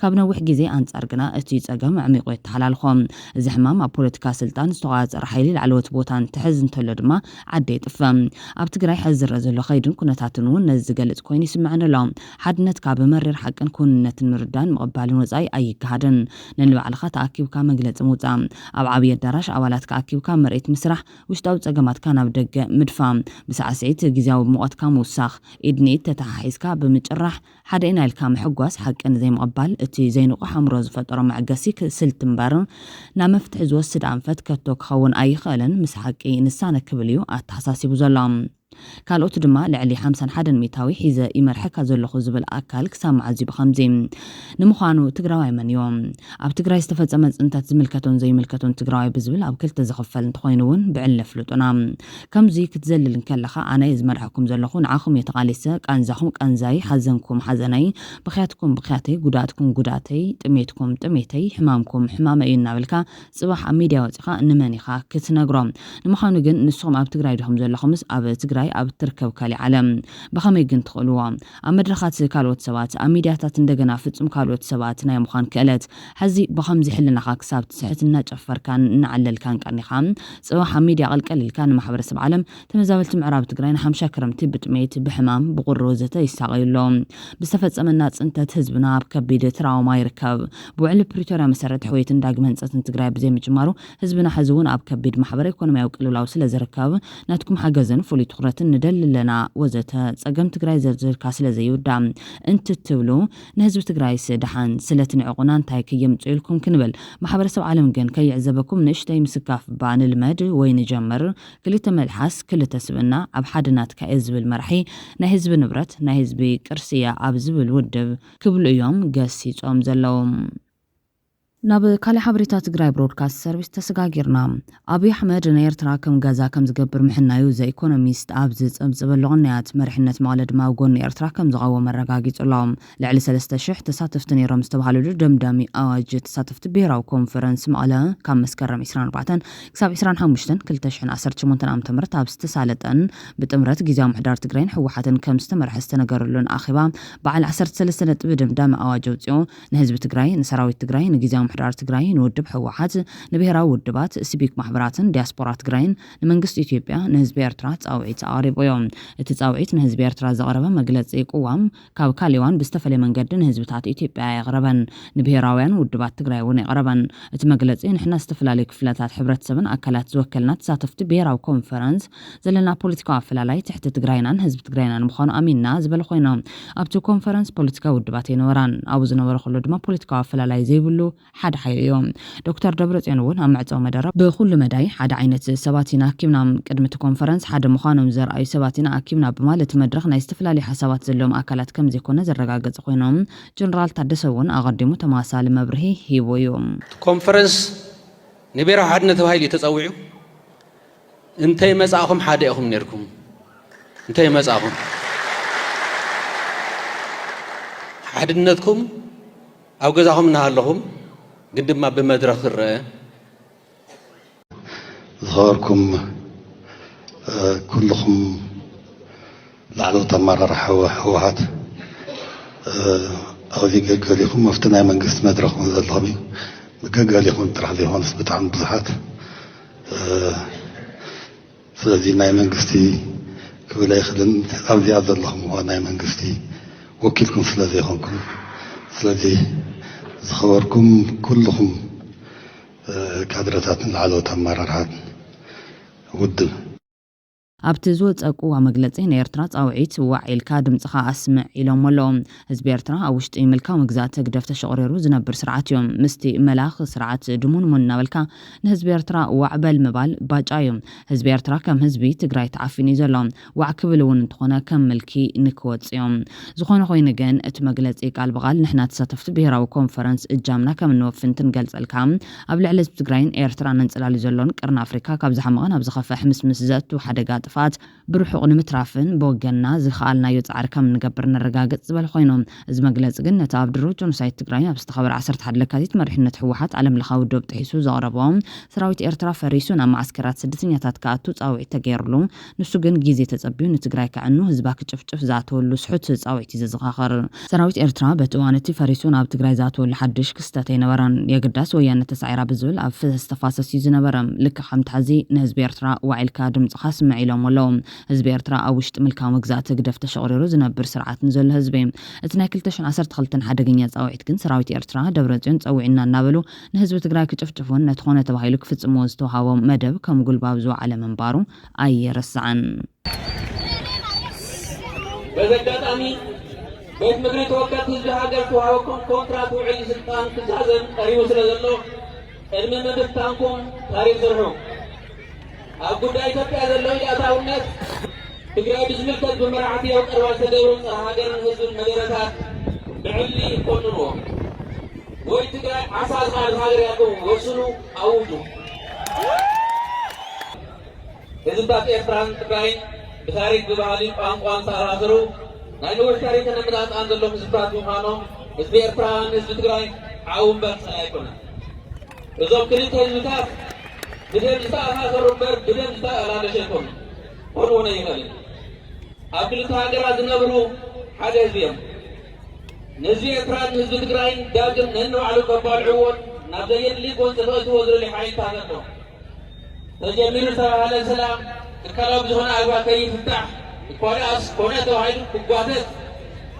ካብ ነዊሕ ግዜ ኣንጻር ግና እቲ ጸገም ኣዕሚቑ የተሓላልኾ። እዚ ሕማም ኣብ ፖለቲካ ስልጣን ዝተቖጻጸረ ሓይሊ ላዕለዎት ቦታ እንትሕዝ እንተሎ ድማ ዓዲ የጥፍእ። ኣብ ትግራይ ሕዚ ዝረአ ዘሎ ከይድን ኩነታትን እውን ነዚ ዝገልጽ ኮይኑ ይስምዐኒ ኣሎ። ሓድነትካ ብመሪር ሓቅን ክውንነትን ምርዳን ምቕባልን ወጻኢ ኣይገሃድን። ነንባዕልኻ ተኣኪብካ መግለጺ ምውጻእ፣ ኣብ ዓብዪ ኣዳራሽ ኣባላትካ ኣኪብካ ምርኢት ምስራሕ፣ ውሽጣዊ ጸገማትካ ናብ ደገ ምድፋ፣ ብሳዕስዒት ግዝያዊ ሙቐትካ ምውሳኽ፣ ኢድንኢድ ተተሓሒዝካ ብምጭራሕ፣ ሓደ ኢና ኢልካ ምሕጓስ፣ ሓቂ ንዘይምቕባል፣ እቲ ዘይንቑሕ ኣእምሮ ዝፈጠሮ መዕገሲ ክ-፣ ስልቲ እምበር፣ ናብ መፍትሒ ዝወስድ ኣንፈት ከቶ ክኸውን ኣይኽእልን፣ ምስ ሓቂ ንሳነ ክብል እዩ ኣተሓሳሲቡ ዘሎ። ካልኦት ድማ ልዕሊ ሓምሳን ሓደን ሚእታዊ ሒዘ ይመርሐካ ዘለኹ ዝብል ኣካል ክሳብ መዓዝ እዩ ብኸምዚ? ንምዃኑ ትግራዋይ መን እዩ? ኣብ ትግራይ ዝተፈጸመ ጽንተት ዝምልከቶን ዘይምልከቶን ትግራዋይ ብዝብል ኣብ ክልተ ዝኽፈል እንተኾይኑ እውን ብዕሊ ነፍልጡና። ከምዚ ክትዘልል እንከለኻ ኣነ እየ ዝመርሐኩም ዘለኹ፣ ንዓኹም እየ ተቓሊሰ፣ ቃንዛኹም ቃንዛይ፣ ሓዘንኩም ሓዘነይ፣ ብኽያትኩም ብኽያተይ፣ ጉድኣትኩም ጉድኣተይ፣ ጥሜትኩም ጥሜተይ፣ ሕማምኩም ሕማመይ እዩ እናበልካ ጽባሕ ኣብ ሚድያ ወጺኻ ንመን ኢኻ ክትነግሮ? ንምዃኑ ግን ንስኹም ኣብ ትግራይ ዲኹም ዘለኹምስ ኣብ ትግራይ ኣብ እትርከብ ካሊእ ዓለም? ብኸመይ ግን ትኽእልዎ? ኣብ መድረኻት ካልኦት ሰባት፣ ኣብ ሚድያታት እንደገና ፍጹም ካልኦት ሰባት ናይ ምዃን ክእለት። ሕዚ ብኸምዚ ሕልናኻ ክሳብ ትስሕት እናጨፈርካን እናዓለልካን ቀኒኻ፣ ጽባሕ ኣብ ሚድያ ቀልቀል ኢልካ ንማሕበረሰብ ዓለም ተመዛበልቲ ምዕራብ ትግራይ ንሓምሻ ክረምቲ ብጥሜት፣ ብሕማም፣ ብቁሪ ወዘተ ይሳቐዩ ኣለዉ። ብዝተፈጸመና ጽንተት ህዝብና ኣብ ከቢድ ትራውማ ይርከብ። ብውዕሊ ፕሪቶርያ መሰረት ሕውየትን ዳግመ ህንጸትን ትግራይ ብዘይምጅማሩ ህዝብና ሕዚ እውን ኣብ ከቢድ ማሕበረ ኢኮኖሚያዊ ቅልውላው ስለ ዝርከብ ናትኩም ሓገዝን ፍሉይ ትኹረት ንደሊ ኣለና ወዘተ። ጸገም ትግራይ ዘርዚርካ ስለ ዘይውዳእ እንትትብሉ፣ ንህዝቢ ትግራይስ ደሓን ስለ ትንዕቑና እንታይ ከየምጽኡ ኢልኩም ክንብል፣ ማሕበረሰብ ዓለም ግን ከይዕዘበኩም ንእሽተይ ምስካፍ እባ ንልመድ ወይ ንጀምር። ክልተ መልሓስ ክልተ ስብእና ኣብ ሓደ ናትካ እየ ዝብል መራሒ ናይ ህዝቢ ንብረት ናይ ህዝቢ ቅርሲ እያ ኣብ ዝብል ውድብ ክብሉ እዮም ገሲጾም ዘለዉ። ናብ ካልእ ሓበሬታ ትግራይ ብሮድካስት ሰርቪስ ተሰጋጊርና። ኣብይ ኣሕመድ ንኤርትራ ከም ገዛ ከም ዝገብር ምሕናዩ ዘ ኢኮኖሚስት ኣብ ዝጸብጸበሉ ቅንያት፣ መሪሕነት መቐለ ድማ ኣብ ጎኒ ኤርትራ ከም ዝቐወመ ኣረጋጊጹ ኣሎ። ልዕሊ ሰለስተ ሽሕ ተሳተፍቲ ነይሮም ዝተባህለሉ ደምዳሚ ኣዋጅ ተሳተፍቲ ብሄራዊ ኮንፈረንስ መቐለ ካብ መስከረም ዕስራን ኣርባዕተን ክሳብ ዕስራን ሓሙሽተን ክልተ ሽሕን ዓሰርተ ሸሞንተን ዓመተ ምህረት ኣብ ዝተሳለጠን ብጥምረት ግዝያዊ ምሕዳር ትግራይን ህወሓትን ከም ዝተመርሐ ዝተነገረሉን ኣኼባ በዓል ዓሰርተ ሰለስተ ነጥቢ ደምዳሚ ኣዋጅ ኣውፂኡ። ንህዝቢ ትግራይ፣ ንሰራዊት ትግራይ፣ ንግዝያዊ ምሕዳር ትግራይ፣ ንውድብ ህወሓት፣ ንብሄራዊ ውድባት፣ ሲቪክ ማሕበራትን ዲያስፖራ ትግራይን ንመንግስቲ ኢትዮጵያ፣ ንህዝቢ ኤርትራ ጻውዒት ኣቕሪቡ እዩ። እቲ ጻውዒት ንህዝቢ ኤርትራ ዘቕረበ መግለጺ ቅዋም ካብ ካልእ እዋን ብዝተፈለየ መንገዲ ንህዝብታት ኢትዮጵያ ኣየቕረበን። ንብሄራውያን ውድባት ትግራይ እውን ኣይቐረበን። እቲ መግለጺ ንሕና ዝተፈላለዩ ክፍለታት ሕብረተሰብን ኣካላት ዝወከልና ተሳተፍቲ ብሄራዊ ኮንፈረንስ ዘለና ፖለቲካዊ ኣፈላላይ ትሕቲ ትግራይናን ህዝቢ ትግራይናን ምዃኑ ኣሚንና ዝበለ ኮይኑ፣ ኣብቲ ኮንፈረንስ ፖለቲካዊ ውድባት ኣይነበራን። ኣብኡ ዝነበረ ኩሉ ድማ ፖለቲካዊ ኣፈላላይ ዘይብሉ ሓደ ሓይሊ እዩ። ዶክተር ደብረጽዮን እውን ኣብ መዕጸዊ መደረ ብኹሉ መዳይ ሓደ ዓይነት ሰባት ኢና ኣኪብና። ቅድሚ እቲ ኮንፈረንስ ሓደ ምዃኖም ዘርኣዩ ሰባት ኢና ኣኪብና ብምባል እቲ መድረኽ ናይ ዝተፈላለዩ ሓሳባት ዘለዎም ኣካላት ከም ዘይኮነ ዘረጋገጸ ኮይኖም፣ ጀነራል ታደሰ እውን ኣቐዲሙ ተመሳሳሊ መብርሂ ሂቡ እዩ። ኮንፈረንስ ንብሔራዊ ሓድነት ተባሂሉ እዩ ተጸዊዑ። እንተይ መጻእኹም ሓደ ኢኹም ነርኩም። እንተይ መጻእኹም ሓድነትኩም ኣብ ገዛኹም እናሃለኹም ግን ድማ ብመድረኽ ክረአ። ዝኸበርኩም፣ እ፣ ኩልኹም ላዕለዎት ኣመራርሓ ህወ-፣ ህወሓት፣ እ፣ ኣብዚ ገገሊኹም ኣብቲ ናይ መንግስቲ መድረኽ እውን ዘለኹም እዩ። ገገሊኹም ጥራሕ ዘይኮነስ ብጣዕሚ ብዙሓት፣ እ፣ ስለዚ ናይ መንግስቲ ክብል ኣይኽእልን። ኣብዚኣ ዘለኹም እኳ ናይ መንግስቲ ወኪልኩም ስለ ዘይኮንኩም፣ ስለዚ ዝኸበርኩም ኩልኹም፣ እ፣ ካድረታትን ላዕለዎት ኣመራርሓን ውድብ። ኣብቲ ዝወፀ ቅዋ መግለፂ፣ ንኤርትራ ጻውዒት ዋዕ ኢልካ ድምፅኻ ኣስምዕ ኢሎም ኣለዉ። ህዝቢ ኤርትራ ኣብ ውሽጢ ምልካዊ መግዛእቲ ህግደፍ ተሸቑሪሩ ዝነብር ስርዓት እዩ። ምስቲ መላኺ ስርዓት ድሙንሙን እናበልካ ንህዝቢ ኤርትራ ዋዕ በል ምባል ባጫ እዩ። ህዝቢ ኤርትራ ከም ህዝቢ ትግራይ ተዓፊኑ እዩ ዘሎ። ዋዕ ክብል እውን እንተኾነ ከም ምልኪ ንክወጽእ እዮም። ዝኾነ ኮይኑ ግን እቲ መግለጺ ቃል ብቓል ንሕና ተሳተፍቲ ብሄራዊ ኮንፈረንስ እጃምና ከም እንወፊ እንትንገልጸልካ፣ ኣብ ልዕሊ ህዝቢ ትግራይን ኤርትራን ኣንጸላልዩ ዘሎን ቅርኒ ኣፍሪካ ካብ ዝሓመቐ ናብ ዝኸፍአ ሕምስምስ ዘእቱ ሓደጋ ጥፍኣት ብርሑቕ ንምትራፍን ብወገንና ዝኸኣልናዮ ጻዕሪ ከም እንገብር ነረጋግጽ ዝበለ ኮይኑ፣ እዚ መግለጺ ግን ነቲ ኣብ ድሮ ጆኖሳይድ ትግራይ ኣብ ዝተኸበረ ዓሰርተ ሓደ ለካቲት መሪሕነት ህወሓት ዓለም ለኻዊ ዶብ ጥሒሱ ዘቕረቦ ሰራዊት ኤርትራ ፈሪሱ ናብ መዓስከራት ስደተኛታት ክኣቱ ጻውዒት ተገይርሉ፣ ንሱ ግን ግዜ ተጸቢዩ ንትግራይ ከዕኑ ህዝባ ክጭፍጭፍ ዝኣተወሉ ስሑት ጻውዒት እዩ ዘዘኻኽር። ሰራዊት ኤርትራ በቲ እዋን እቲ ፈሪሱ ናብ ትግራይ ዝኣተወሉ ሓድሽ ክስተት ኣይነበረን። የግዳስ ወያነ ተሳዒራ ብዝብል ኣብ ፈሰስ ተፋሰስ እዩ ዝነበረ። ልክዕ ከምቲ ሕዚ ንህዝቢ ኤርትራ ዋዒልካ ድምፅኻ ስምዕ ኢሎም ኣለዉ። ህዝቢ ኤርትራ ኣብ ውሽጢ ምልካዊ መግዛእቲ ህግደፍ ተሸቑሪሩ ዝነብር ስርዓት ንዘሎ ህዝቢ። እቲ ናይ ክልተ ሽሕን ዓሰርተ ክልተን ሓደገኛ ጻውዒት ግን ሰራዊት ኤርትራ ደብረጽዮን ጸዊዕና እናበሉ ንህዝቢ ትግራይ ክጭፍጭፉን ነቲ ኮነ ተባሂሉ ክፍጽምዎ ዝተውሃቦም መደብ ከም ጉልባብ ዝወዓለ ምንባሩ ኣይርሳዕን። በዚ ኣጋጣሚ ቤት ምኽሪ ተወከልቲ ህዝቢ ሃገር ዝተዋህበኩም ኮንትራት ውዕል ስልጣን ክዛዘም ቀሪቡ ስለ ዘሎ ቅድሚ ምብታንኩም ታሪኽ ስርሑ። ኣብ ጉዳይ ኢትዮጵያ ዘሎ ኢድ ኣእታውነት ትግራይ ብዝምልከት ብመራሕቲ ኣብ ቀረባ ዝተገብሩ ጸረ ሃገርን ህዝብን መደረታት ብዕሊ ኮንንዎ። ወይ ትግራይ ዓሳ ዝኸኣለት ሃገር እያ ኢልኩም ወስኑ፣ ኣውጁ። ህዝብታት ኤርትራን ትግራይን ብታሪክ፣ ብባህሊ፣ ቋንቋን ዝተኣሳሰሩ ናይ ነዊሕ ታሪክን ኣመጻጽኣን ዘለዎም ህዝብታት ብምዃኖም ህዝቢ ኤርትራን ህዝቢ ትግራይ ዓው እምበር ጸላኢ ኣይኮነን። እዞም ክልተ ህዝብታት ብደም ዝተኣሳሰሩ እምበር ብደም ዝተኣላለሹ ኣይኮኑን። ክኾኑ እውን ኣይኽእልን። ኣብ ክልተ ሃገራት ዝነብሩ ሓደ ህዝቢ እዮም። ንህዝቢ ኤርትራን ንህዝቢ ትግራይን ዳግም ነንባዕሉ ከባልዕዎን ናብ ዘየድሊ ጎንፂ ከእትዎ ዝደልዩ ሓይልታት ኣለዉ። ተጀሚሩ ዝተባህለ ሰላም ትካላዊ ብዝኾነ ኣግባብ ከይፍታሕ እኳ ደኣስ ኮነ ተባሂሉ ክጓተት፣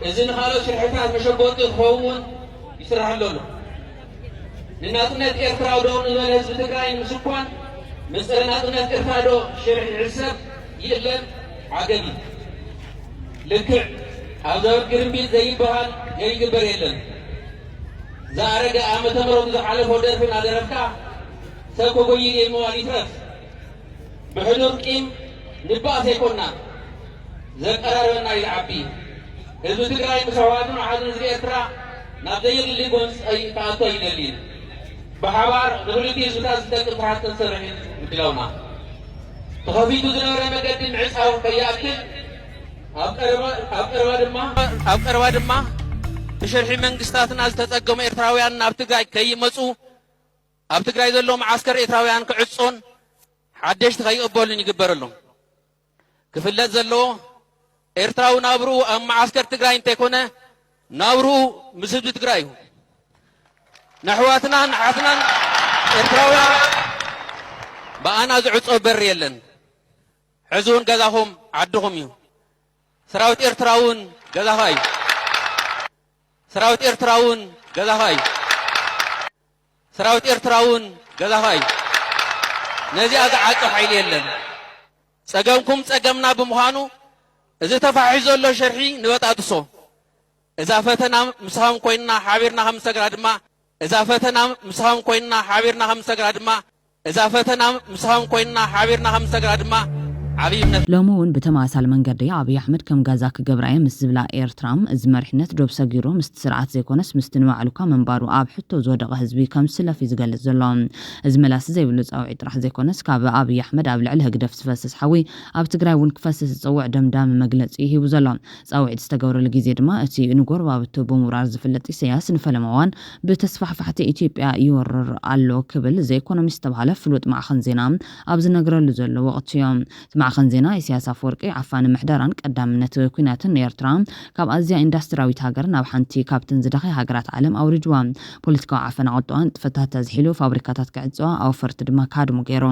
እዚ ንኻልኦት ሽርሕታት መሸጎጢ ክኸውን ይስርሓሉ ኣሎ። ንናጽነት ኤርትራ ደው ንበለ ህዝቢ ትግራይ ንምስኳን፣ ምስ ጸረ ናጽነት ኤርትራ ዶ ሽርሒ ይሕሰብ ይእለም? ዓገብ እዩ። ልክዕ ኣብ ዘበት ግርምቢጥ ዘይበሃል ዘይግበር የለን። ዝኣረገ ዓመተ ምሕረቱ ዝሓለፎ ደርፊ እናደረፍካ ሰብ ከጎይይ ምባል ይትረፍ። ብሕዱር ቂም ንባኣስ ኣይኮንናን። ዘቀራርበና እዩ ዝዓቢ። ህዝቢ ትግራይ ምስ ኣሕዋቱን ኣሓቱን ህዝቢ ኤርትራ ናብ ዘየድሊ ጎንፂ ኣይ-፣ ክኣቱ ኣይደልይን። ብሓባር ንኽልቲኡ ህዝብታት ዝጠቅም ስራሕቲ ክንሰርሕ እዩ ምድላውና። ተኸፊቱ ዝነበረ መገዲ ምዕጻው ከይኣክል፣ ኣብ ቀረባ፣ ኣብ ቀረባ ድማ፣ ኣብ ቀረባ ድማ ብሸርሒ መንግስታትና ዝተጸገሙ ኤርትራውያን ናብ ትግራይ ከይመጹ፣ ኣብ ትግራይ ዘሎ መዓስከር ኤርትራውያን ክዕጾን ሓደሽቲ ከይቕበሉን ይግበረሎም። ክፍለጥ ዘለዎ፣ ኤርትራዊ ናብርኡ ኣብ መዓስከር ትግራይ እንተይኮነ፣ ናብርኡ ምስ ህዝቢ ትግራይ እዩ። ንኣሕዋትናን ኣሓትናን ኤርትራውያን ብኣና ዝዕጾ በሪ የለን። ሕዚ እውን ገዛኹም ዓድኹም እዩ። ሰራዊት ኤርትራ እውን ገዛኻ እዩ። ሰራዊት ኤርትራ እውን ገዛኻ እዩ። ሰራዊት ኤርትራ እውን ገዛኻ እዩ። ነዚኣ ዝዓጽ ሓይሊ የለን። ጸገምኩም ጸገምና ብምዃኑ፣ እዚ ተፋሒሱ ዘሎ ሸርሒ ንበጣጥሶ። እዛ ፈተና ምሳኹም ኮይንና ሓቢርና ከም ንሰግራ ድማ፣ እዛ ፈተና ምሳኹም ኮይንና ሓቢርና ከም ንሰግራ ድማ፣ እዛ ፈተና ምሳኹም ኮይንና ሓቢርና ከም ንሰግራ ድማ ዓብዪ እምነት። ሎሚ እውን ብተመሳሳሊ መንገዲ ኣብይ ኣሕመድ ከም ጋዛ ክገብራ እየ ምስ ዝብላ ኤርትራ፣ እዚ መሪሕነት ዶብ ሰጊሩ ምስቲ ስርዓት ዘይኮነስ ምስቲ ንባዕሉ እኳ ምንባሩ ኣብ ሕቶ ዝወደቐ ህዝቢ ከም ስለፍ እዩ ዝገልጽ ዘሎ። እዚ መላሲ ዘይብሉ ጻውዒት ጥራሕ ዘይኮነስ፣ ካብ ኣብይ ኣሕመድ ኣብ ልዕሊ ህግደፍ ዝፈስስ ሓዊ ኣብ ትግራይ እውን ክፈስስ ዝጽውዕ ደምዳሚ መግለጺ እዩ ሂቡ ዘሎ። ጻውዒት ዝተገብረሉ ግዜ ድማ እቲ ንጎረባብቱ ብምውራር ዝፍለጥ ኢሳያስ ንፈለማ እዋን ብተስፋሕፋሕቲ ኢትዮጵያ ይወርር ኣሎ ክብል ዘ ኢኮኖሚስት ዝተባህለ ፍሉጥ ማዕኸን ዜና ኣብ ዝነግረሉ ዘሎ ወቕቲ እዩ። እቲ ማዕኸን ዜና ኢሳያስ ኣፈወርቂ ዓፋኒ ምሕደራን ቀዳምነት ኲናትን ንኤርትራ ካብ ኣዝያ ኢንዳስትሪያዊት ሃገር ናብ ሓንቲ ካብተን ዝደኸያ ሃገራት ዓለም ኣውሪድዋ። ፖለቲካዊ ዓፈና ቁጠባ ንጥፈታት ኣዝሒሉ ፋብሪካታት ክዕጽዋ ኣውፈርቲ ድማ ክሃድሙ ገይሩ።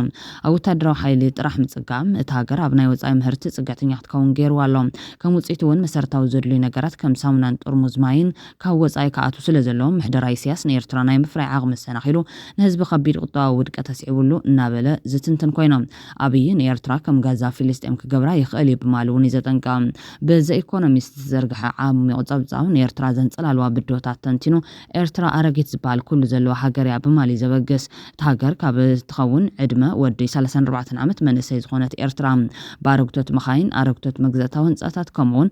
ኣብ ወታደራዊ ሓይሊ ጥራሕ ምጽጋም እታ ሃገር ኣብ ናይ ወጻኢ ምህርቲ ጽግዕተኛ ክትከውን ገይርዋ ኣሎ። ከም ውጽኢት እውን መሰረታዊ ዘድልዩ ነገራት ከም ሳሙናን ጥርሙዝ ማይን ካብ ወጻኢ ክኣትዉ ስለ ዘለዎም ምሕደራ ኢሳያስ ንኤርትራ ናይ ምፍራይ ዓቕሚ ኣሰናኺሉ ንህዝቢ ከቢድ ቁጠባዊ ውድቀት ኣስዒቡሉ እናበለ ዝትንትን ኮይኑ። ኣብይ ንኤርትራ ከም ጋዛ ፊልስጤም ክገብራ ይኽእል እዩ ብማል እውን እዩ ዘጠንቅቕ። ብዘ ኢኮኖሚስት ዝተዘርግሐ ዓሚቕ ጸብጻብ ንኤርትራ ዘንጸላልዋ ብድሆታት ተንቲኑ፣ ኤርትራ ኣረጊት ዝበሃል ኩሉ ዘለዋ ሃገር እያ ብማል እዩ ዘበግስ። እታ ሃገር ካብ እትኸውን ዕድመ ወዲ ሰላሳን ኣርባዕተን ዓመት መንእሰይ ዝኾነት ኤርትራ፣ ብኣረግቶት መኻይን፣ ኣረግቶት መግዛእታዊ ህንጻታት ከምኡውን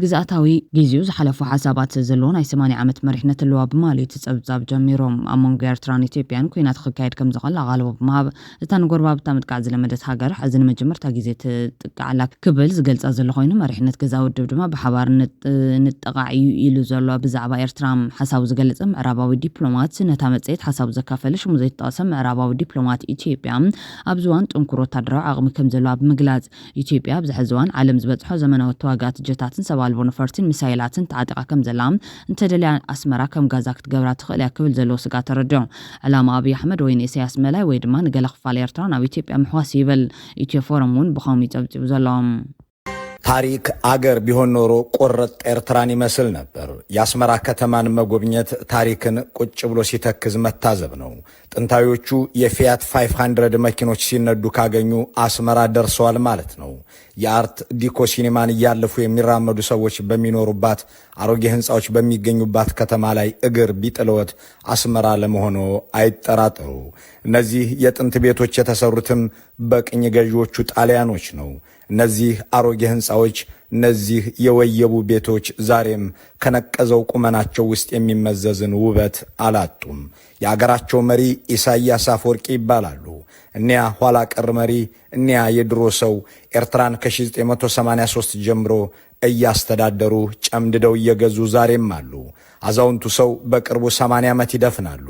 ግዝኣታዊ ግዜኡ ዝሓለፉ ሓሳባት ዘለዎ ናይ ሰማንያ ዓመት መሪሕነት ኣለዋ ብማል እዩ እቲ ጸብጻብ ጀሚሩ። ኣብ መንጎ ኤርትራን ኢትዮጵያን ኲናት ክካየድ ከም ዝኽእል ኣቓልቦ ብምሃብ፣ እታ ንጎረባብታ ምጥቃዕ ዝለመደት ሃገር፣ ሕዚ ንመጀመርታ ግዜ ትጥቃዕ ኣላ ክብል ዝገልጻ ዘሎ ኮይኑ፣ መሪሕነት ገዛ ውድብ ድማ ብሓባር ንጥ-፣ ንጠቓዕ እዩ ኢሉ ዘሎ። ብዛዕባ ኤርትራ ሓሳቡ ዝገለጸ ምዕራባዊ ዲፕሎማት፣ ነታ መጽሔት ሓሳቡ ዘካፈለ ሽሙ ዘይተጠቕሰ ምዕራባዊ ዲፕሎማት፣ ኢትዮጵያ ኣብዚ እዋን ጥንኩር ወታደራዊ ዓቕሚ ከም ዘለዋ ብምግላጽ፣ ኢትዮጵያ ኣብዚ ሕዚ እዋን ዓለም ዝበጽሖ ዘመናዊ ተዋጋእቲ ጀታትን ሰብ ኣልቦ ነፈርቲን ሚሳይላትን ተዓጢቓ ከም ዘላ፣ እንተደልያ ኣስመራ ከም ጋዛ ክትገብራ ትኽእል እያ ክብል ዘለዎ ስግኣት ተረዲዑ። ዕላማ ኣብይ ኣሕመድ ወይ ንኢሳያስ መላይ ወይ ድማ ንገለ ክፋል ኤርትራ ናብ ኢትዮጵያ ምሕዋስ ይብል። ኢትዮ ፎረም እውን ብኸምኡ እዩ ጸብጺቡ ዘሎ። ታሪክ አገር ቢሆን ኖሮ ቆረጥ ኤርትራን ይመስል ነበር። የአስመራ ከተማን መጎብኘት ታሪክን ቁጭ ብሎ ሲተክዝ መታዘብ ነው። ጥንታዊዎቹ የፊያት ፋይቭ ሀንድረድ መኪኖች ሲነዱ ካገኙ አስመራ ደርሰዋል ማለት ነው። የአርት ዲኮ ሲኒማን እያለፉ የሚራመዱ ሰዎች በሚኖሩባት፣ አሮጌ ህንፃዎች በሚገኙባት ከተማ ላይ እግር ቢጥልዎት አስመራ ለመሆኖ አይጠራጠሩ። እነዚህ የጥንት ቤቶች የተሰሩትም በቅኝ ገዢዎቹ ጣሊያኖች ነው። እነዚህ አሮጌ ህንፃዎች፣ እነዚህ የወየቡ ቤቶች ዛሬም ከነቀዘው ቁመናቸው ውስጥ የሚመዘዝን ውበት አላጡም። የአገራቸው መሪ ኢሳያስ አፈወርቂ ይባላሉ። እኒያ ኋላ ቀር መሪ፣ እኒያ የድሮ ሰው ኤርትራን ከ ሺህ ዘጠኝ መቶ ሰማንያ ሦስት ጀምሮ እያስተዳደሩ፣ ጨምድደው እየገዙ ዛሬም አሉ። አዛውንቱ ሰው በቅርቡ ሰማንያ ዓመት ይደፍናሉ።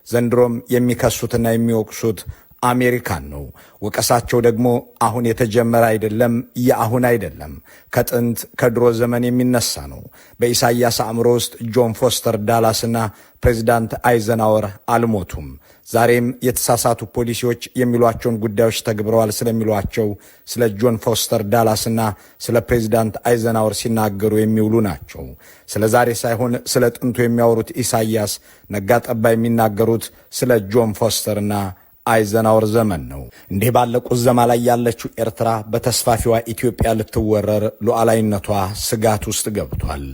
ዘንድሮም የሚከሱትና የሚወቅሱት አሜሪካን ነው። ወቀሳቸው ደግሞ አሁን የተጀመረ አይደለም፣ የአሁን አይደለም፣ ከጥንት ከድሮ ዘመን የሚነሳ ነው። በኢሳያስ አእምሮ ውስጥ ጆን ፎስተር ዳላስና ፕሬዚዳንት አይዘናወር አልሞቱም። ዛሬም የተሳሳቱ ፖሊሲዎች የሚሏቸውን ጉዳዮች ተግብረዋል ስለሚሏቸው ስለ ጆን ፎስተር ዳላስና ስለ ፕሬዚዳንት አይዘናወር ሲናገሩ የሚውሉ ናቸው። ስለ ዛሬ ሳይሆን ስለ ጥንቱ የሚያወሩት ኢሳያስ፣ ነጋ ጠባ የሚናገሩት ስለ ጆን ፎስተርና አይዘናወር ዘመን ነው። እንዲህ ባለ ቁዘማ ላይ ያለችው ኤርትራ በተስፋፊዋ ኢትዮጵያ ልትወረር፣ ሉዓላዊነቷ ስጋት ውስጥ ገብቷል።